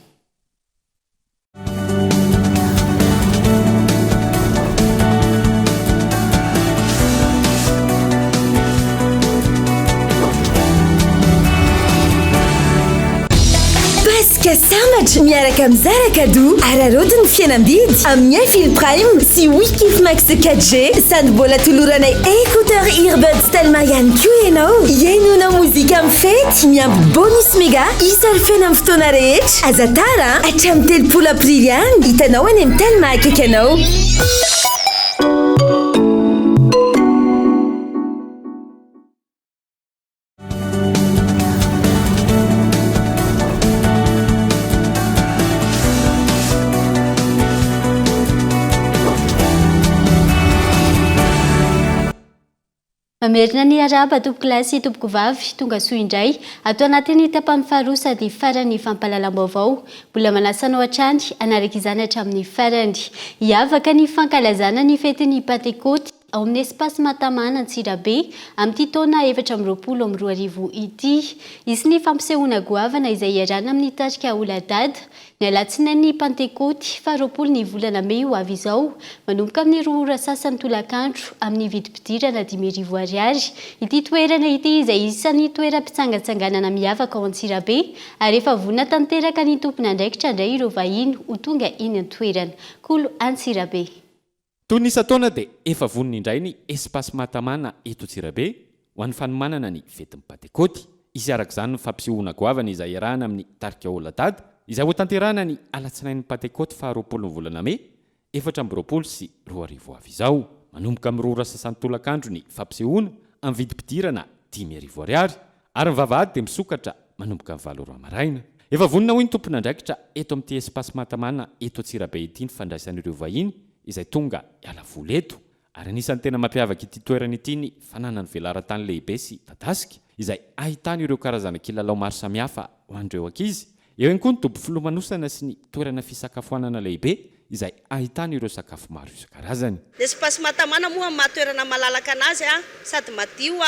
Paska sambatra miaraka amin'ny Zara Cadeau. Araraoty ny fihenam-bidy amin'ny Infil Prime sy Wikif Max 4G. Sady mbola toloranay écouteur earbuds Telma ihany koa ianao. Hihainoanao mozika amin'ny fety miampy bonus mega Isalofena amin'ny fotoana rehetra. Aza tara an! Hatramin'ny 30 aprily ihany. Hitanao any amin'ny Telma akaiky anao. Mamerina ny arahaba tompokolahy sy tompokovavy, tonga soa indray ato anatin'ny tapany faharoa sady faran'ny fampahalalam-baovao. Mbola manasa anao hatrany hanaraka izany hatramin'ny farany. Hiavaka ny fankalazana ny fetin'ny Pantekôty. ao amin'ny Espace Mahatamana Antsirabe amin'ity taona 2024 ity. Hisy ny fampisehoana goavana izay hiarahana amin'ny tarika Oladada Ny alatsinain'ny Pantekôty, faharoapolo ny volana mey ho avy izao, manomboka amin'ny roa ora sasany tolakandro, amin'ny vidim-pidirana 5000 ariary. Ity toerana ity izay isan'ny toeram-pitsangatsanganana miavaka ao Antsirabe ary efa vonona tanteraka ny tompon'andraikitra handray ireo vahiny ho tonga eny an-toerana. Kolo Antsirabe. Toy ny isan-taona dia efa vonona indray ny Espace Mahatamana eto Antsirabe ho an'ny fanomanana ny fetin'ny Pantekôty. Hisy araka izany ny fampisehoana goavana izay iarahana amin'ny tarika Oladad izay hotanterahana ny alatsinain'ny Pantekôty faharoapolon'ny volana mey 2024 ho avy izao. Manomboka amin'ny roa ora sasany tolakandro ny fampisehoana amin'ny vidim-pidirana 5000 ariary ary ny vavahady dia misokatra manomboka amin'ny valo ora maraina. Efa vonona hoy ny tompon'andraikitra eto amin'ity Espace Mahatamana eto Antsirabe ity ny fandraisana ireo vahiny izay tonga hiala voly eto ary anisan'ny tena mampiavaka ity toerana ity ny fananany velaran-tany lehibe sy dadasika izay ahitana ireo karazana kilalao maro samihafa ho an'ireo ankizy. Eo ihany koa ny dobo filomanosana sy ny toerana fisakafoanana lehibe izay ahitana ireo sakafo maro isan-karazany. Ny Espace Mahatamana moa amin'ny maha toerana malalaka anazy sady madio,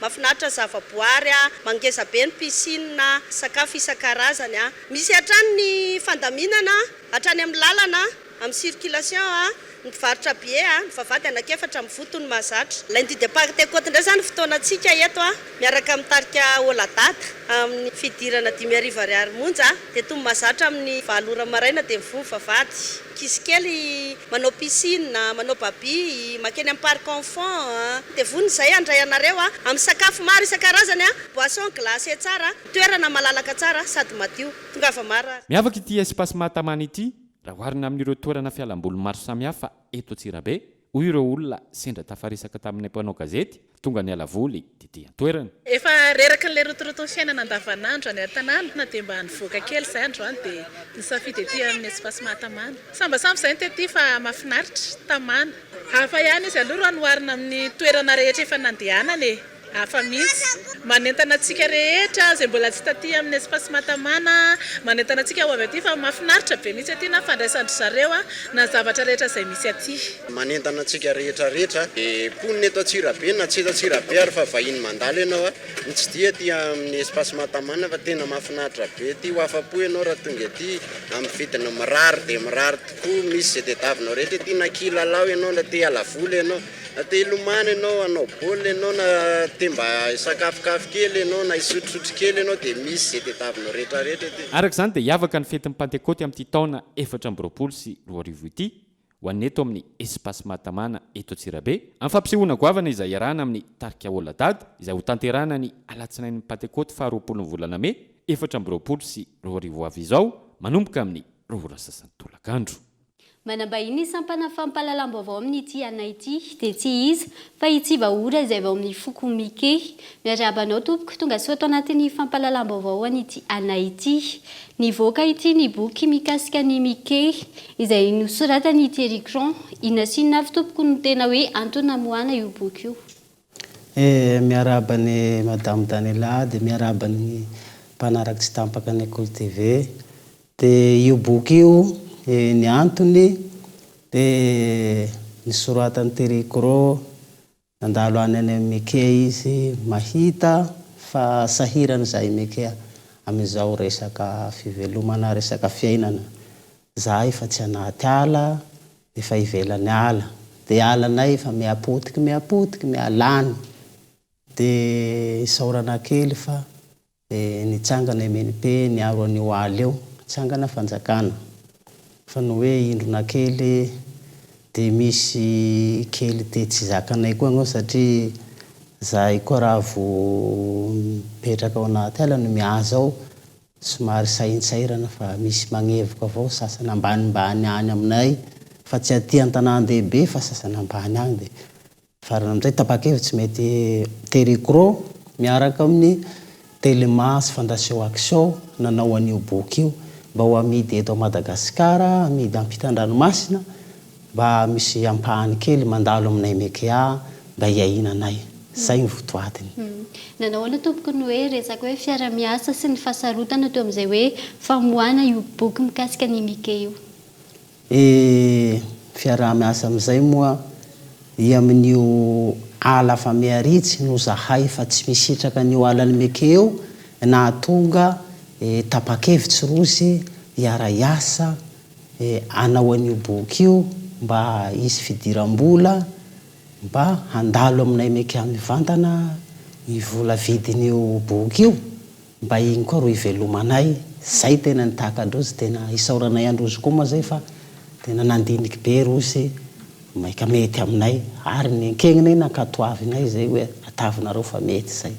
mahafinaritra ny zavaboary, mangeza be ny piscine, sakafo isan-karazany. Misy hatrany ny fandaminana hatrany amin'ny lalana. Amin'ny circulation a, ny mpivarotra billet a, ny vavahady anankiefatra mivoha toy ny mahazatra. Lundi de Pentecôte indray izany fotoanantsika eto a, miaraka amin'ny tarika Oladada, amin'ny fidirana 5000 ariary monja, dia toy ny mahazatra amin'ny valo ora maraina dia mivoha ny vavahady. Ankizy kely manao piscine, manao baby, mankeny amin'ny parc enfant, dia vonona izahay handray anareo a, amin'ny sakafo maro isan-karazany a, boisson glacé tsara, toerana malalaka tsara sady madio. Tongava maro ary. Miavaka ity Espace Mahatamana ity Raha oharina amin'ireo toerana fialamboly maro samihafa eto Antsirabe, hoy ireo olona sendra tafaresaka taminay mpanao gazety tonga niala voly tety an-toerana. Efa reraky an'ilay rotoroton'ny fiainana andavanandro any an-tanàna dia mba nivoaka kely izahay androany dia nisafidy ety amin'ny Espace Mahatamana. Sambasambo izahay no tety fa mahafinaritra, tamana. Hafa ihany izy aloha raha noharina amin'ny toerana rehetra efa nandehanana e! Hafa mihitsy. Manentana antsika rehetra izay mbola tsy taty amin'ny Espace Mahatamana, manentana antsika ho avy aty fa mahafinaritra be mihitsy aty na fandraisan-dry zareo na ny zavatra rehetra izay misy aty. Manentana antsika rehetra rehetra, mponina eto Antsirabe na tsy eto Antsirabe ary fa vahiny mandalo ianao, mitsidiha aty amin'ny Espace Mahatamana fa tena mahafinaritra be aty, ho afa-po ianao raha tonga aty, amin'ny vidiny mirary dia mirary tokoa, misy izay tadiavinao rehetra aty na kilalao ianao na te hiala voly ianao. Na te hilomano ianao, hanao baolina ianao, na te mba hisakafokafo kely ianao, na hisotrosotro kely ianao dia misy izay tediavinao rehetrarehetra ety. Araka izany dia hiavaka ny fetin'ny Pantekôty amin'ity taona 2024 ity ho an'ny eto amin'ny Espace Mahatamana eto Antsirabe, amin'ny fampisehoana goavana izay iarahana amin'ny tarika Oladad izay hotanterahana ny alatsinain'ny Pantekôty faharoapolon'ny volana mey 2024 ho avy izao manomboka amin'ny roa ora sasany tolakandro. Manambahiny ny sampana fampahalalam-baovao amin'ity alina ity dia tsy iza fa i Tsivahora izay avy ao amin'ny foko Mike. Miarahaba anao tompoko, tonga soa ato anatin'ny fampahalalam-baovao an'ity alina ity. Nivoaka ity ny boky mikasika ny Mike izay nosoratan'i Thierry Cron. Inona sy inona avy tompoko no tena hoe antony namoahana io boky io? Eh, miarahaba an'i Madame Daniela dia miarahaba ny mpanaraka tsy tampaka ny Kolo TV. Dia io boky io, ny antony dia nosoratan'i Terry Crow, nandalo any any amin'i Mike izy, mahita fa sahirana izahay Mike amin'izao resaka fivelomana, resaka fiainana. Izahay efa tsy anaty ala, efa ivelan'ny ala. Dia alanay efa miha-potiky, miha-potiky, miha-lany. Dia isaorana kely fa Dia nitsangana MNP niaro an'io ala io, nitsangana fanjakana. Fa ny hoe indrona kely dia misy kely te tsy zakanay koa angamba satria zahay koa raha vao mipetraka ao anaty ala no mihaza ao somary sahintsahirana fa misy magnevoka avao sasany ambanimbany any aminay fa tsy aty an-tanàn-dehibe fa sasany ambany agny dia Farany amin'izay tapa-kevitsy mety Tericro miaraka amin'ny Telma sy Fondation Action nanao an'io boky io mba ho amidy eto Madagasikara, amidy ampitan-dranomasina mba misy ampahany kely mandalo aminay Mekea mba hiainanay. Izay ny votoatiny. Nanao ahoana tompoko ny hoe resaka hoe fiara-miasa sy ny fahasarotana teo amin'izay hoe famoahana io boky mikasika ny Mike io? E fiaraha-miasa amin'izay moa. I amin'io ala fa miharitsy no zahay fa tsy misitraka an'io alan'i Meke eo nahatonga tapa-kevitsy rozy hiara-hiasa hanao an'io boky io mba hisy fidiram-bola mba handalo aminay Meke mivantana ny vola vidin'io boky io Mba iny koa ro ivelomanay, zay tena nitaka androzy, tena isaoranay androzy koa moa zay fa tena nandiniky be rozy maika mety aminay ary nenkegninay nankatoavinay zay hoe atavinareo fa mety zay.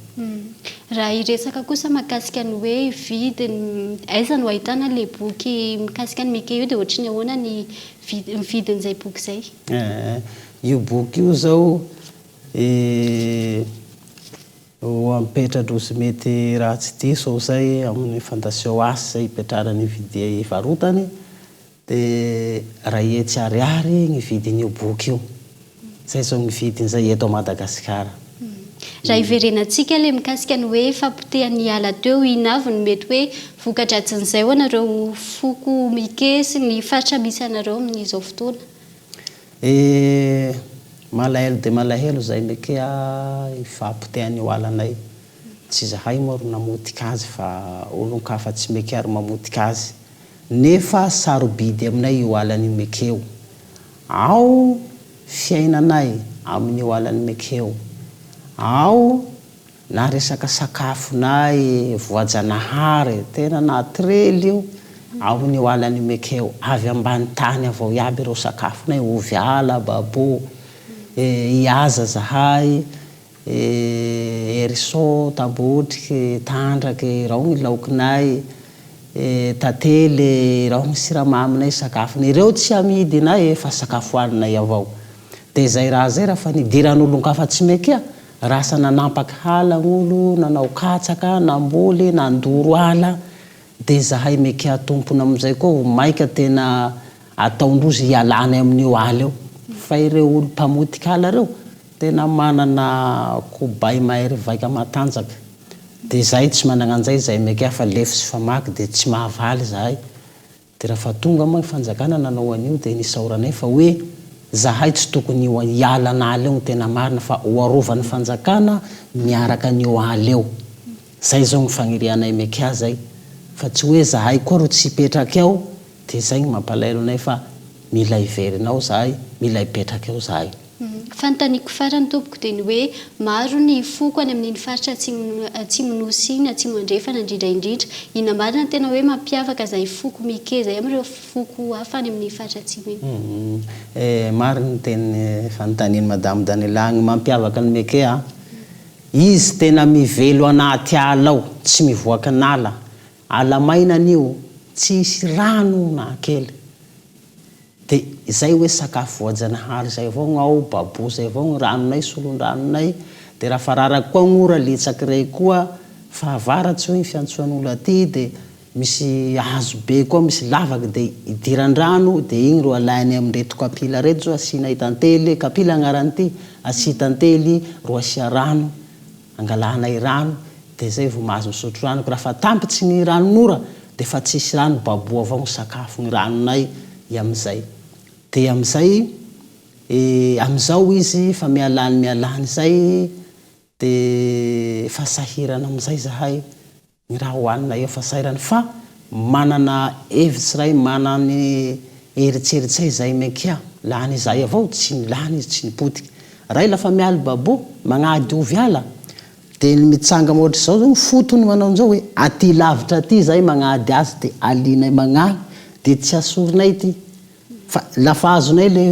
Raha hiresaka kosa mahakasika ny hoe vidiny, aiza no ahitana ilay boky mikasika an'i Mickey io dia ohatry ny ahoana ny vidin'izay boky izay? Eh, io boky io zao eh. Ho ampetra-drozy mety raha tsy diso aho zay amin'ny fondation as zay ipetrarany vidia ivarotany de ray hetsy ariary ny vidin'io boky io. Zay zao ny vidiny zay eto Madagasikara. Raha hiverenantsika ilay mikasika ny hoe fahapotehan'ny ala teo, inona avy no mety hoe voka-dratsin'izay ho anareo foko Mike sy ny faritra misy anareo amin'izao fotoana? Eh malahelo de malahelo zay meke a fahapotehan'io alanay, tsy zahay moa ro namotika azy fa olon-kafa tsy meke ary mamotika azy, nefa sarobidy aminay io alan'io meke io, ao fiainanay amin'io alan'i meke io, ao Na resaka sakafonay voajanahary, tena naturely io, ao amin'io alan'i Mekeo, avy ambany tany avao iaby ireo sakafonay, ovy ala, babo, hihaza zahay, hérisson, tambotriky, tandraky, irao ny laokinay, tantely, irao ny siramaminay, sakafonay, ireo tsy amidinay fa sakafo hoaninay avao. Dia izay raha izay raha fa nidiran'olon-kafa tsy mekea, Rasa nanampak hala gn'olo, nanao katsaka, namboly, nandoro ala, de zahay mekia tompony amizay koa ho maika tena ataondrozy hialanay amin'io ala io, fa ireo olo mpamotika ala reo tena manana kobay mahery vaika matanjaka, de zahay tsy managna anzay zahay mekia fa lefo sy famaky de tsy mahavaly zahay, Dia raha fa tonga moa ny fanjakana nanao an'io dia nisaoranay fa hoe zahay tsy tokony ho hiala an'ala eo ny tena marina fa ho arovan'ny fanjakana miaraka an'io ala eo. Zay zao ny fagnirianay Mekia zay fa tsy hoe zahay koa ro tsy hipetraka ao dia zay ny mampalahelo anay fa mila hiverina ao zahay, mila hipetraka eo zahay. Fanontaniako farany tompoko dia ny hoe maro ny foko any amin'iny faritra atsimo atsimo nosy iny, atsimo andrefana indrindra indrindra. Inona marina no tena hoe mampiavaka izay foko Mike izay amin'ireo foko hafa any amin'ny faritra atsimo iny? Eh, marina ny teny fanontanian'i Madame Daniela, ny mampiavaka ny Meke a, izy tena mivelo anaty ala ao, tsy mivoaka an'ala, ala maina an'io, tsisy rano na kely. De izay hoe sakafo voajanahary zay avao gny ao, babo zay avao gny ranonay, solon-dranonay, de raha fa raraky koa gny ora litsaky rey koa, fahavaratsy hoy ny fiantsoan'olo aty, de misy hazo be koa misy lavaky de idiran-drano, de igny ro alainy amindreto kapila reto zao asianay tantely, kapila agnaran'ity, asia tantely ro asia rano, Angalanay rano de zay vao mahazo misotro rano, raha fa tampitsy ny ranon'ora de fa tsisy rano baboa avao ny sakafo ny ranonay i amizay de amizay e amizao izy fa mialany mialany zay de fa sahirana amizay zahay Ny raha hohanina efa sairany fa manana hevitsy ray manany eritseritsay zay mekia lany izay avao tsy ny lany izy tsy ny potika ray lafa mialy babo magnady ovy ala de ny mitsangam ohatry zao zao ny fotony manao anzao hoe aty lavitra aty zay magnady azy de alinay magnahy de tsy asorinay ty fa lafa azonay le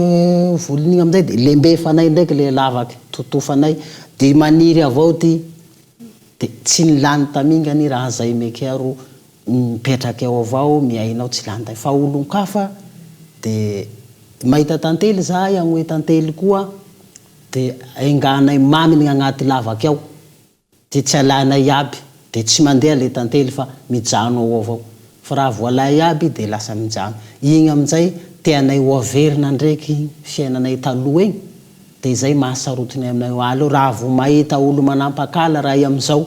volony igny amizay de lembefanay ndraiky le lavaky totofanay de maniry avao ty De tsy ny lany tamingany raha zay meke ro mipetraka eo avao miaina ao tsy lany tamingana fa olon-kafa de mahita tantely zahay agnoe tantely koa de enganay maminy agnaty lavaky ao de tsy alainay iaby de tsy mandeha le tantely fa mijano ao avao fa raha voalay iaby de lasa mijano igny aminjay teanay ho averina ndreky igny fiainanay taloha igny Dia izay mahasarotiny aminay io aleo raha vo mahita olo manampakala ray amizao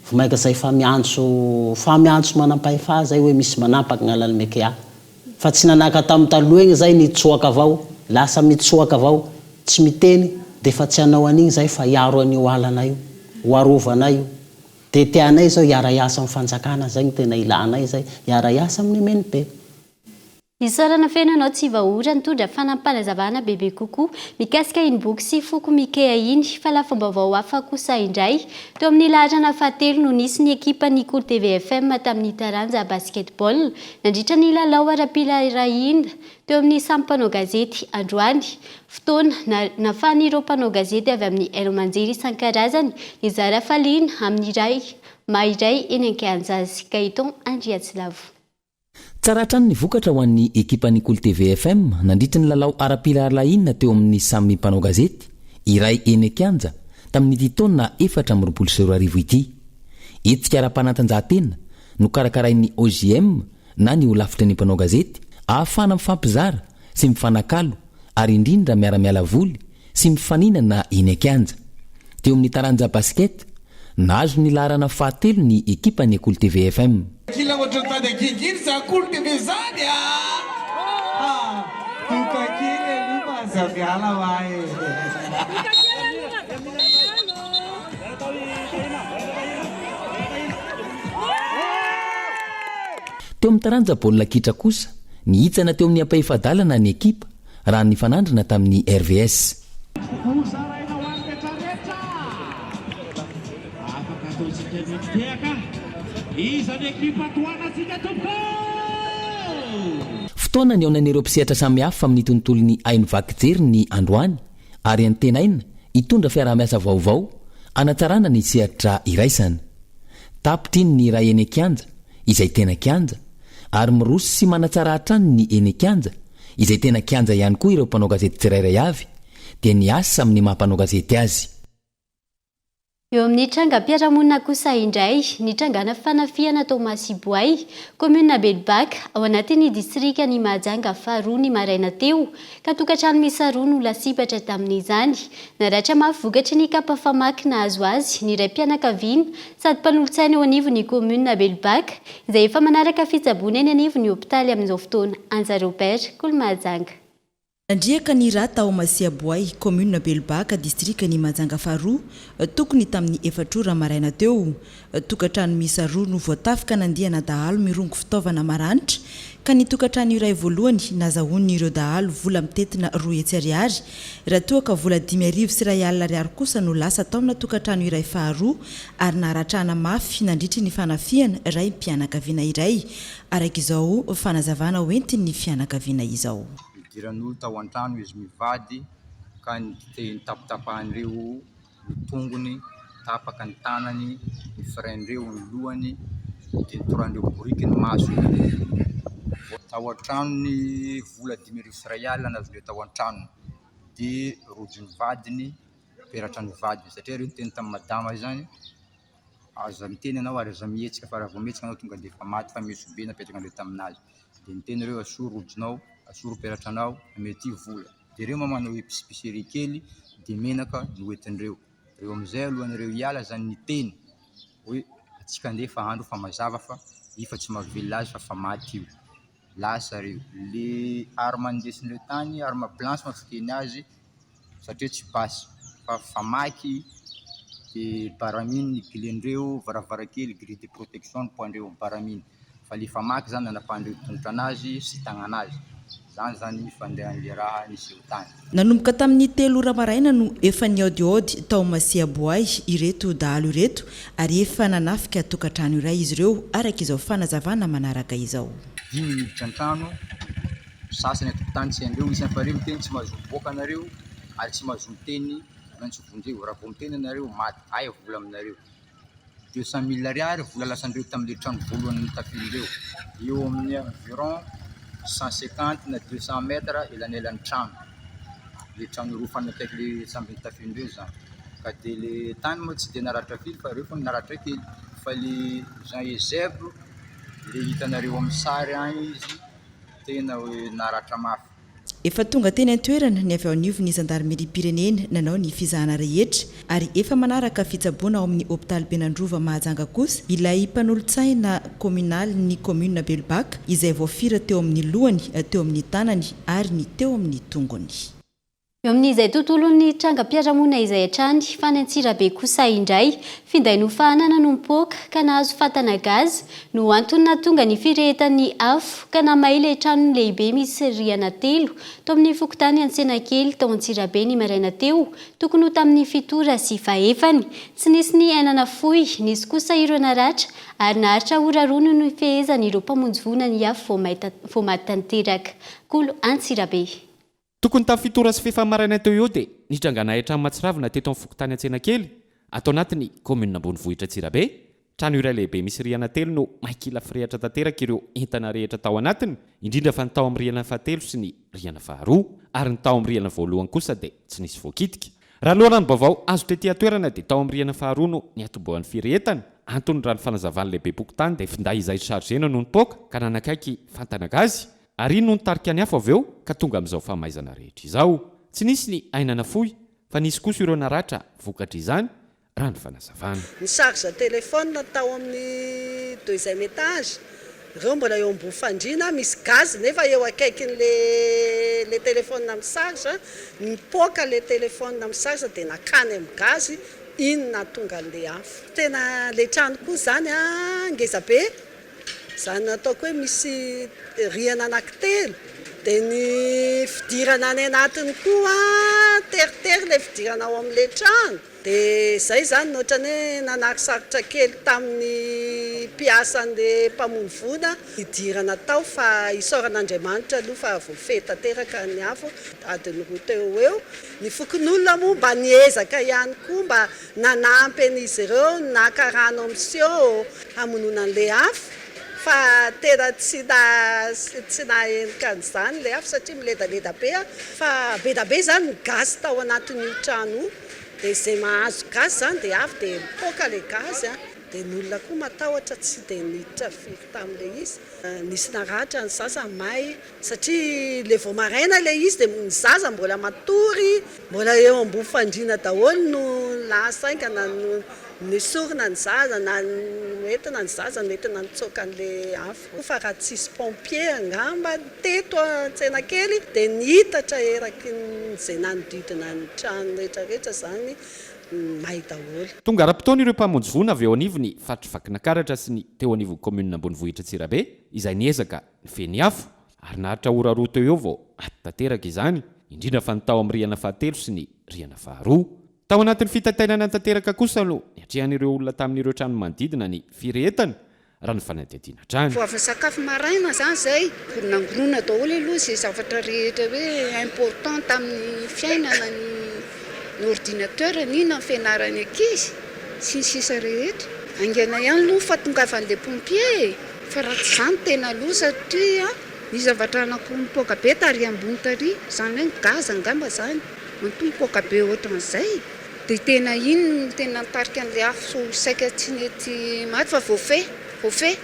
vo maika zay fa miantso fa miantso manampahefa zay hoe misy manampaky gnalany meke ahy fa tsy nanaka tam taloha egny zay nitsoaka avao lasa mitsoaka avao. tsy miteny dia efa tsy hanao an'igny zahay fa hiaro an'io alanay io, ho arovanay io. Dia tianay zao hiara-hiasa amin'ny fanjakana, zay no tena ilanay zay, hiara-hiasa amin'ny MNP. Isaorana feno anao Tsivaora nitondra fanampinazavana bebe kokoa mikasika iny boky sy foko Mikea iny fa lafim-baovao hafa kosa indray. Teo amin'ny laharana fahatelo no nisy ny ekipan'ny Kolo TVFM tamin'ny taranja basketball nandritra ny lalao ara-piraharahiana teo amin'ny samy mpanao gazety androany. Fotoana nafahan'ireo mpanao gazety avy amin'ny haino aman-jery isan-karazany nizara hafaliana amin'ny iray maha iray eny an-kianja azy. Gaëtan Andriatsilavo. Tsara hatrany ny vokatra ho an'ny ekipan'ny Kolo TV FM nandritry ny lalao ara-pirahalahiana teo amin'ny samy mpanao gazety, iray eny an-kianja, tamin'ity taona 2024 ity. Hetsika ara-panatanjahantena nokarakarain'ny OJM na ny Holafitry ny mpanao gazety, ahafahana mifampizara sy mifanakalo ary indrindra miara-miala voly sy mifaninana eny an-kianja. Teo amin'ny taranja basket, nahazo ny laharana fahatelo ny ekipan'ny Kolo TV FM. Kila ohatran'ny tady angigina zany kolo TV zany a! Doka kely aloha fa aza miala hoa e! Teo amin'ny taranja baolina kitra kosa, nihitsana teo amin'ny ampahefa-dalana ny ekipa raha nifanandrina tamin'ny RVS. Hozaraina ho an'ny retraretra! Afaka ataontsika ny mitehaka. Iza ny ekipa tohanantsika tompoko? Fotoana nihaonan'ireo mpisehatra samihafa amin'ny tontolon'ny haino vaky jery ny androany ary antenaina hitondra fiaraha-miasa vaovao hanatsarana ny sehatra iraisana. Tapitra iny ny iray eny an-kianja, izay tena kianja, ary miroso sy manatsara hatrany ny eny an-kianja, izay tena kianja ihany koa ireo mpanao gazety tsirairay avy, dia ny asa amin'ny maha mpanao gazety azy. Eo amin'ny trangam-piarahamonina kosa indray, nitrangana fanafihana tao Masiboay, kaominina Belobaka, ao anatin'ny distrikan'i Mahajanga faharoa ny maraina teo, ka tokantrano miisa roa no lasibatra tamin'izany. Naratra mafy vokatry ny kapa famaky nahazo azy ny raim-pianakaviana sady mpanolotsaina eo anivon'ny kaominina Belobaka, izay efa manaraka fitsaboana eny anivon'ny hopitaly amin'izao fotoana. Anja Robert, Kolo Mahajanga. Nandriaka ny rà tao Masiaboay, kaominina Belobaka, distrikan'i Mahajanga faharoa, tokony tamin'ny efatra ora maraina teo. Tokantrano miisa roa no voatafika nandiana dahalo mirongo fitaovana maranitra, ka ny tokantrano iray voalohany nazahoan'ireo dahalo vola mitentina 200 ariary, raha toa ka vola 1005 ariary kosa no lasa tao amina tokantrano iray faharoa ary naharatrana mafy nandritry ny fanafihana raim-pianakaviana iray, araka izao fanazavana hoentin'ny fianakaviana izao. Nidiran'olo tao an-trano izy mivady ka nitapatapahan'ireo ny tongony, tapaka ny tanany, ny frein-dreo ny lohany, dia notorahan-dreo boriky ny masony. Tao an-tranony vola 21 alina nazondreo tao an-tranony, dia rojon'ny vadiny, peratra ny vadiny satria reo niteny tamin'i madama izany, aza miteny ianao ary aza mihetsika fa raha vao mihetsika ianao tonga dia efa maty fa meso be napetrakan-dreo taminazy. Dia niteny ireo asory rojonao, asory peratranao, omeo ity vola. Dia ireo moa manao épicerie kely dia menaka no hoentin'ireo. Ireo amin'izay alohan'ireo hiala zany niteny hoe antsika andeha fa andro fa mazava fa io fa tsy mahavelona azy fa fa maty io. Lasa ireo. Le arme nindesin'ireo tany, arme blanche moa fiteny azy satria tsy basy fa famaky dia baramine ny gilendreo, varavarankely grille de protection ny poids-ndreo baramine. Fa le famaky zany nanapahan-dreo tongotra anazy sy tagnana azy. Zany zany ny fandehan'le raha niseho tany. Nanomboka tamin'ny telo ora maraina no efa nihaodihaody tao Masiaboay ireto dahalo ireto ary efa nanafika tokantrano iray izy ireo araka izao fanazavana manaraka izao. Dimy niditra an-trano, sasany an-tokotany tsy hain-dreo, isan'ny fa reo miteny tsy mahazo mivoaka anareo ary tsy mahazo miteny maintsy vonjeo, raha vao miteny anareo maty, aia vola aminareo. 200 mille ariary vola lasan-dreo tamin'ilay trano voalohany notafihindreo, eo amin'ny environ 150 na 200 mètres elanelan'ny trano, le trano roa mifanakaiky le samby notafihindreo zany, ka de le tany moa tsy de naratra firy fa reo fô naratra kely, fa le Jean Eusèbe le hitanareo amin'ny sary agny izy tena hoe naratra mafy. Efa tonga teny an-toerana ny avy ao anivon'ny zandarimeriam-pirenena nanao ny fizahana rehetra ary efa manaraka fitsaboana ao amin'ny hopitaliben'Androva Mahajanga kosa ilay mpanolotsaina kaominalin'ny kaominina Belobaka izay voafira teo amin'ny lohany, teo amin'ny tanany ary ny teo amin'ny tongony. Eo amin'izay tontolon'ny trangam-piarahamonina izay hatrany, fa any Antsirabe kosa indray, finday nofahanana no nipoaka ka nahazo fatana gaz no antony nahatonga ny firehetan'ny afo ka namay ilay trano lehibe misy rihana telo tao amin'ny fokontany Antsenakely tao Antsirabe ny maraina teo tokony ho tamin'ny fito ora sy fahefany. Tsy nisy ny aina nafoy, nisy kosa ireo naratra ary naharitra ora roa no nifehezan'ireo mpamonjy voina ny afo vao maty tanteraka. Kolo Antsirabe. Tokony tamin'ny fito ora sy fahefany maraina teo eo dia nitrangana hain-trano mahatsiravina teto amin'ny fokontany Antsenakely, ato anatin'ny kaominina ambonivohitra Antsirabe. Trano iray lehibe misy rihana telo no may kila firehatra tanteraka ireo entana rehetra tao anatiny, indrindra fa ny tao amin'ny rihana fahatelo sy ny rihana faharoa, ary ny tao amin'ny rihana voalohany kosa dia tsy nisy voakitika. Raha loharanom-baovao azo tety an-toerana dia tao amin'ny rihana faharoa no niatombohan'ny firehetana, antony raha ny fanazavan'ny lehibem-pokontany dia finday izay chargena no nipoaka ka nanakaiky fantana gazy Ary iny no nitarika ny afo avy eo ka tonga amin'izao fahamaizana rehetra izao. Tsy nisy ny aina nafoy fa nisy kosa ireo naratra vokatr'izany, raha ny fanazavana. Ny charge téléphone tao amin'ny deuxième étage, ireo mbola eo ambony fandriana, misy gaz nefa eo akaikin'le le téléphone mi-charge, nipoaka le téléphone mi-charge dia nakany amin'ny gaz, iny nahatonga an'le afo. Tena le trano koa izany an, ngeza be, Izany ataoko hoe misy rihana anankitelo, dia ny fidirana any anatiny koa teritery ilay fidirana ao amin'ilay trano, dia izay izany no ohatran'ny hoe nanary sarotra kely tamin'ny mpiasan'ilay mpamono voina hidirana tao fa isaorana Andriamanitra aloha fa voafehy tanteraka ny afo adiny roa teo ho eo. Ny fokonolona moa mba niezaka ihany koa mba Nanampy an'izy ireo naka rano amin'ny seau hamonoana an'ilay afo fa tena tsy tsy nahahenika an'izany ilay afo satria miledaleda be fa be da be izany ny gaz tao anatin'io trano io dia izay mahazo gaz izany dia avy dia mipoaka ilay gaz dia ny olona koa matahotra tsy dia niditra firy tamin'ilay izy. Nisy naratra ny sasany may Satria le vao maraina ilay izy dia ny zaza mbola matory, mbola eo ambony fandriana daholo no lasa haingana no nesorina ny zaza na noentina ny zaza noentina nitsoaka an'ilay afo. Fa raha tsisy pompier angamba teto Antsenakely dia nihitatra eraky ny izay nanodidina ny trano rehetra rehetra izany may daholo. Tonga ara-potoana ireo mpamonjy voina avy eo anivon'ny faritr'i Vakinakaratra sy ny teo anivon'ny kaominina ambonivohitra Antsirabe izay niezaka Nifehy ny afo, ary naharitra ora roa teo eo vao maty tanteraka izany, indrindra fa ny tao amin'ny rihana fahatelo sy ny rihana faharoa. Tao anatin'ny fitaintainana tanteraka kosa no niatrehan'ireo olona tamin'ireo trano manodidina ny firehetana, raha ny fanadihadiana hatrany. Vao avy nisakafo maraina izany izay, nangorona daholo aloha izay zavatra rehetra hoe important tamin'ny fiainana, ny ordinateur, ny inona, ny fianaran'ny ankizy, sy ny sisa rehetra. Haingana ihany aloha ny fahatongavan'ilay pompier e! Fa raha tsy izany tena loza satria ny zavatra anankiroa mipoaka be tary ambony tary, izany hoe ny gaz angamba izany, matoa mipoaka be ohatran'izay dia tena iny no tena nitarika an'ilay afo saika tsy nety maty fa voafehy, voafehy.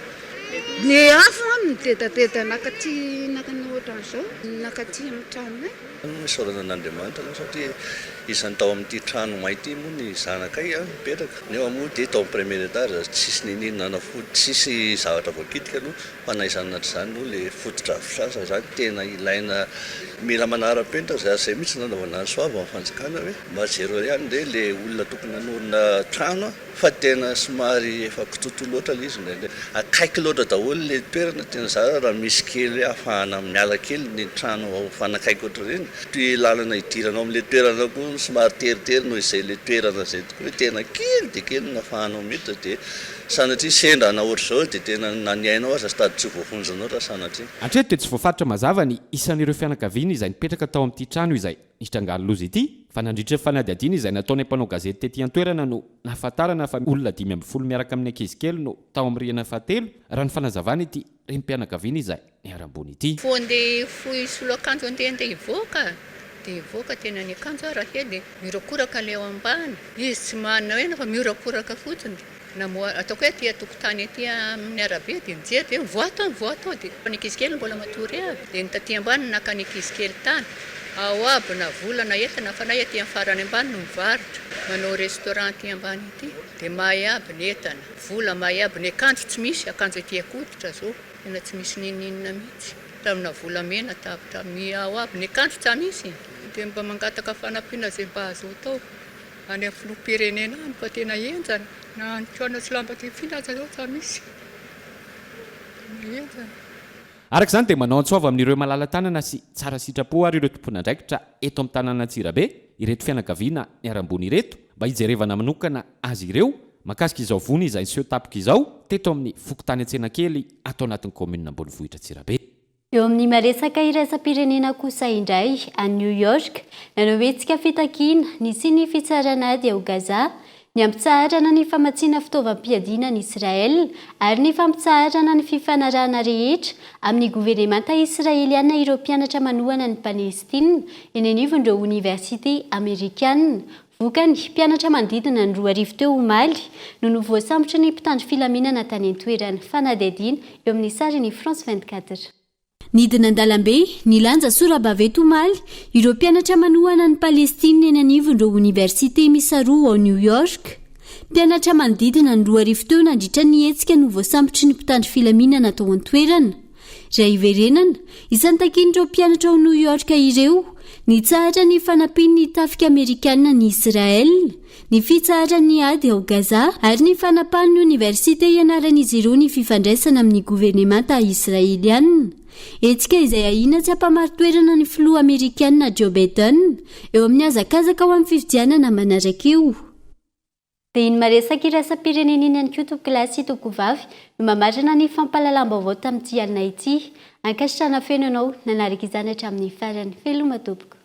Ny afo an nidedadeda nakaty nakany ohatran'izao, nakaty amin'ny tranonay. Isaorana an'Andriamanitra aloha satria isan'ny tao amin'ity trano may ity moa ny zanakay nipetraka, nefa moa dia tao amin'ny premier étage, tsisy niniana nanafody, tsisy zavatra voakitika aloha fa na izany na tsy izany aloha ilay fotodrafitrasa izany tena ilaina, mila manara-penitra izay, ary izay mihitsy no nanaovana ny soava amin'ny fanjakana hoe mba jereo ihany re ilay olona tokony hanorina trano. Fa tena somary efa kitotoa loatra ilay izy indraindray. Akaiky loatra daholo ilay toerana, tena zara raha misy kely hoe ahafahana miala kely ny trano mifanakaiky ohatr'ireny. Ny lalana hidirana ao amin'ilay toerana koa somary teritery noho izay ilay toerana izay tokoa hoe tena kely dia kely no ahafahanao miditra dia sanatria sendra ana ohatr'izao dia tena na ny ainao aza sady tsy ho voavonjinao raha sanatria. Hatreto dia tsy voafaritra mazava ny isan'ireo fianakaviana izay nipetraka tao amin'ity trano izay Nitrangan'ny loza ity, fa nandritra ny fanadihadiana izay nataonay mpanao gazety tety an-toerana no nahafantarana fa olona 15 miaraka amin'ny ankizy kely no tao amin'ny rihana fahatelo, raha ny fanazavana ity renim-pianakaviana izay niharam-boina ity. Vao andeha hifoha hisolo akanjo andeha andeha hivoaka dia hivoaka tena ny akanjo aho Rahely dia miorakoraka ilay ao ambany, izy tsy manana hoe fa miorakoraka fotsiny. Namoha, ataoko hoe aty an-tokotany aty amin'ny arabe dia nijery dia mivoaha tao, mivoaha tao dia ny ankizy kely mbola matory aby dia ny taty ambany naka ny ankizy kely tany, ao aby na vola na entana fa nay aty amin'ny farany ambany no mivarotra, manao restaurant aty ambany aty dia may aby ny entana, vola may aby, ny akanjo tsy misy, akanjo aty an-koditra zao tena tsy misy n'inon'inona mihitsy, hatraminà volamena tapitra, miao aby, ny akanjo tsa misy. Dia mba mangataka fanampiana izay mba azo atao any amin'ny filoham-pirenena any fa tena henjana. Na hanin-kohanina sy lamba tefiana aza izao tsy misy. Tena henjana. Araka izany dia manao antso avo amin'ireo malala-tanana sy tsara sitrapo ary ireo tompon'andraikitra eto amin'ny tanàn'Antsirabe ireto fianakaviana niharam-boina ireto mba hijerevana manokana azy ireo mahakasika izao vono izay niseho tampoka izao teto amin'ny fokontany Antsenakely ato anatin'ny kaominina ambonivohitra Antsirabe. Eo amin'ny maresaka iraisam-pirenena kosa indray, any New York, nanao hetsika fitakiana nisian'ny fitsarana ady ao Gaza, ny hampitsaharana ny famatsiana fitaovam-piadiana an'i Israel ary ny fampitsaharana ny fifanarahana rehetra amin'ny governemanta Israeliana ireo mpianatra manohana an'i Palestina eny anivon'ireo oniversite Amerikana Vokany, mpianatra manodidina ny 2000 teo omaly no no voasambotry ny mpitandro filaminana tany an-toerana. Fanadihadiana eo amin'ny sarin'ny France 24. Nidina an-dalambe, nilanja sora-baventy omaly, ireo mpianatra manohana an'i Palestina eny anivon'ireo oniversite miisa roa ao New York. Mpianatra manodidina ny 2000 teo nandritra ny hetsika no voasambotry ny mpitandro filaminana tao an-toerana. Raha hiverenana, isan'ny takian'ireo mpianatra ao New York ireo, nitsahatra ny fanampian'ny tafika amerikana an'i Israel, ny fitsaharan'ny ady ao Gaza ary ny fanapahan'ny oniversite ianaran'izy ireo ny fifandraisana amin'ny governemanta israeliana. Hetsika izay ahiana tsy hampamari-toerana ny filoha amerikana Joe Biden eo amin'ny hazakazaka ho amin'ny fifidianana manaraka io. Dia iny maresaka iraisam-pirenena iny ihany koa tompokolahy sy tompokovavy no mamarana ny fampahalalam-baovao tamin'ity alina ity. Ankasitrahana feno ianao nanaraka izany hatramin'ny farany. Veloma tompoko.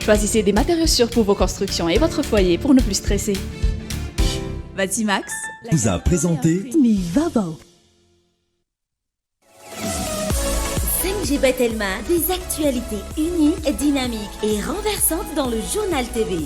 Choisissez des matériaux sûrs pour vos constructions et votre foyer pour ne plus stresser. Batimax vous a présenté Ny vaovao. 5G by Telma, des actualités uniques, dynamiques et renversantes dans le journal TV.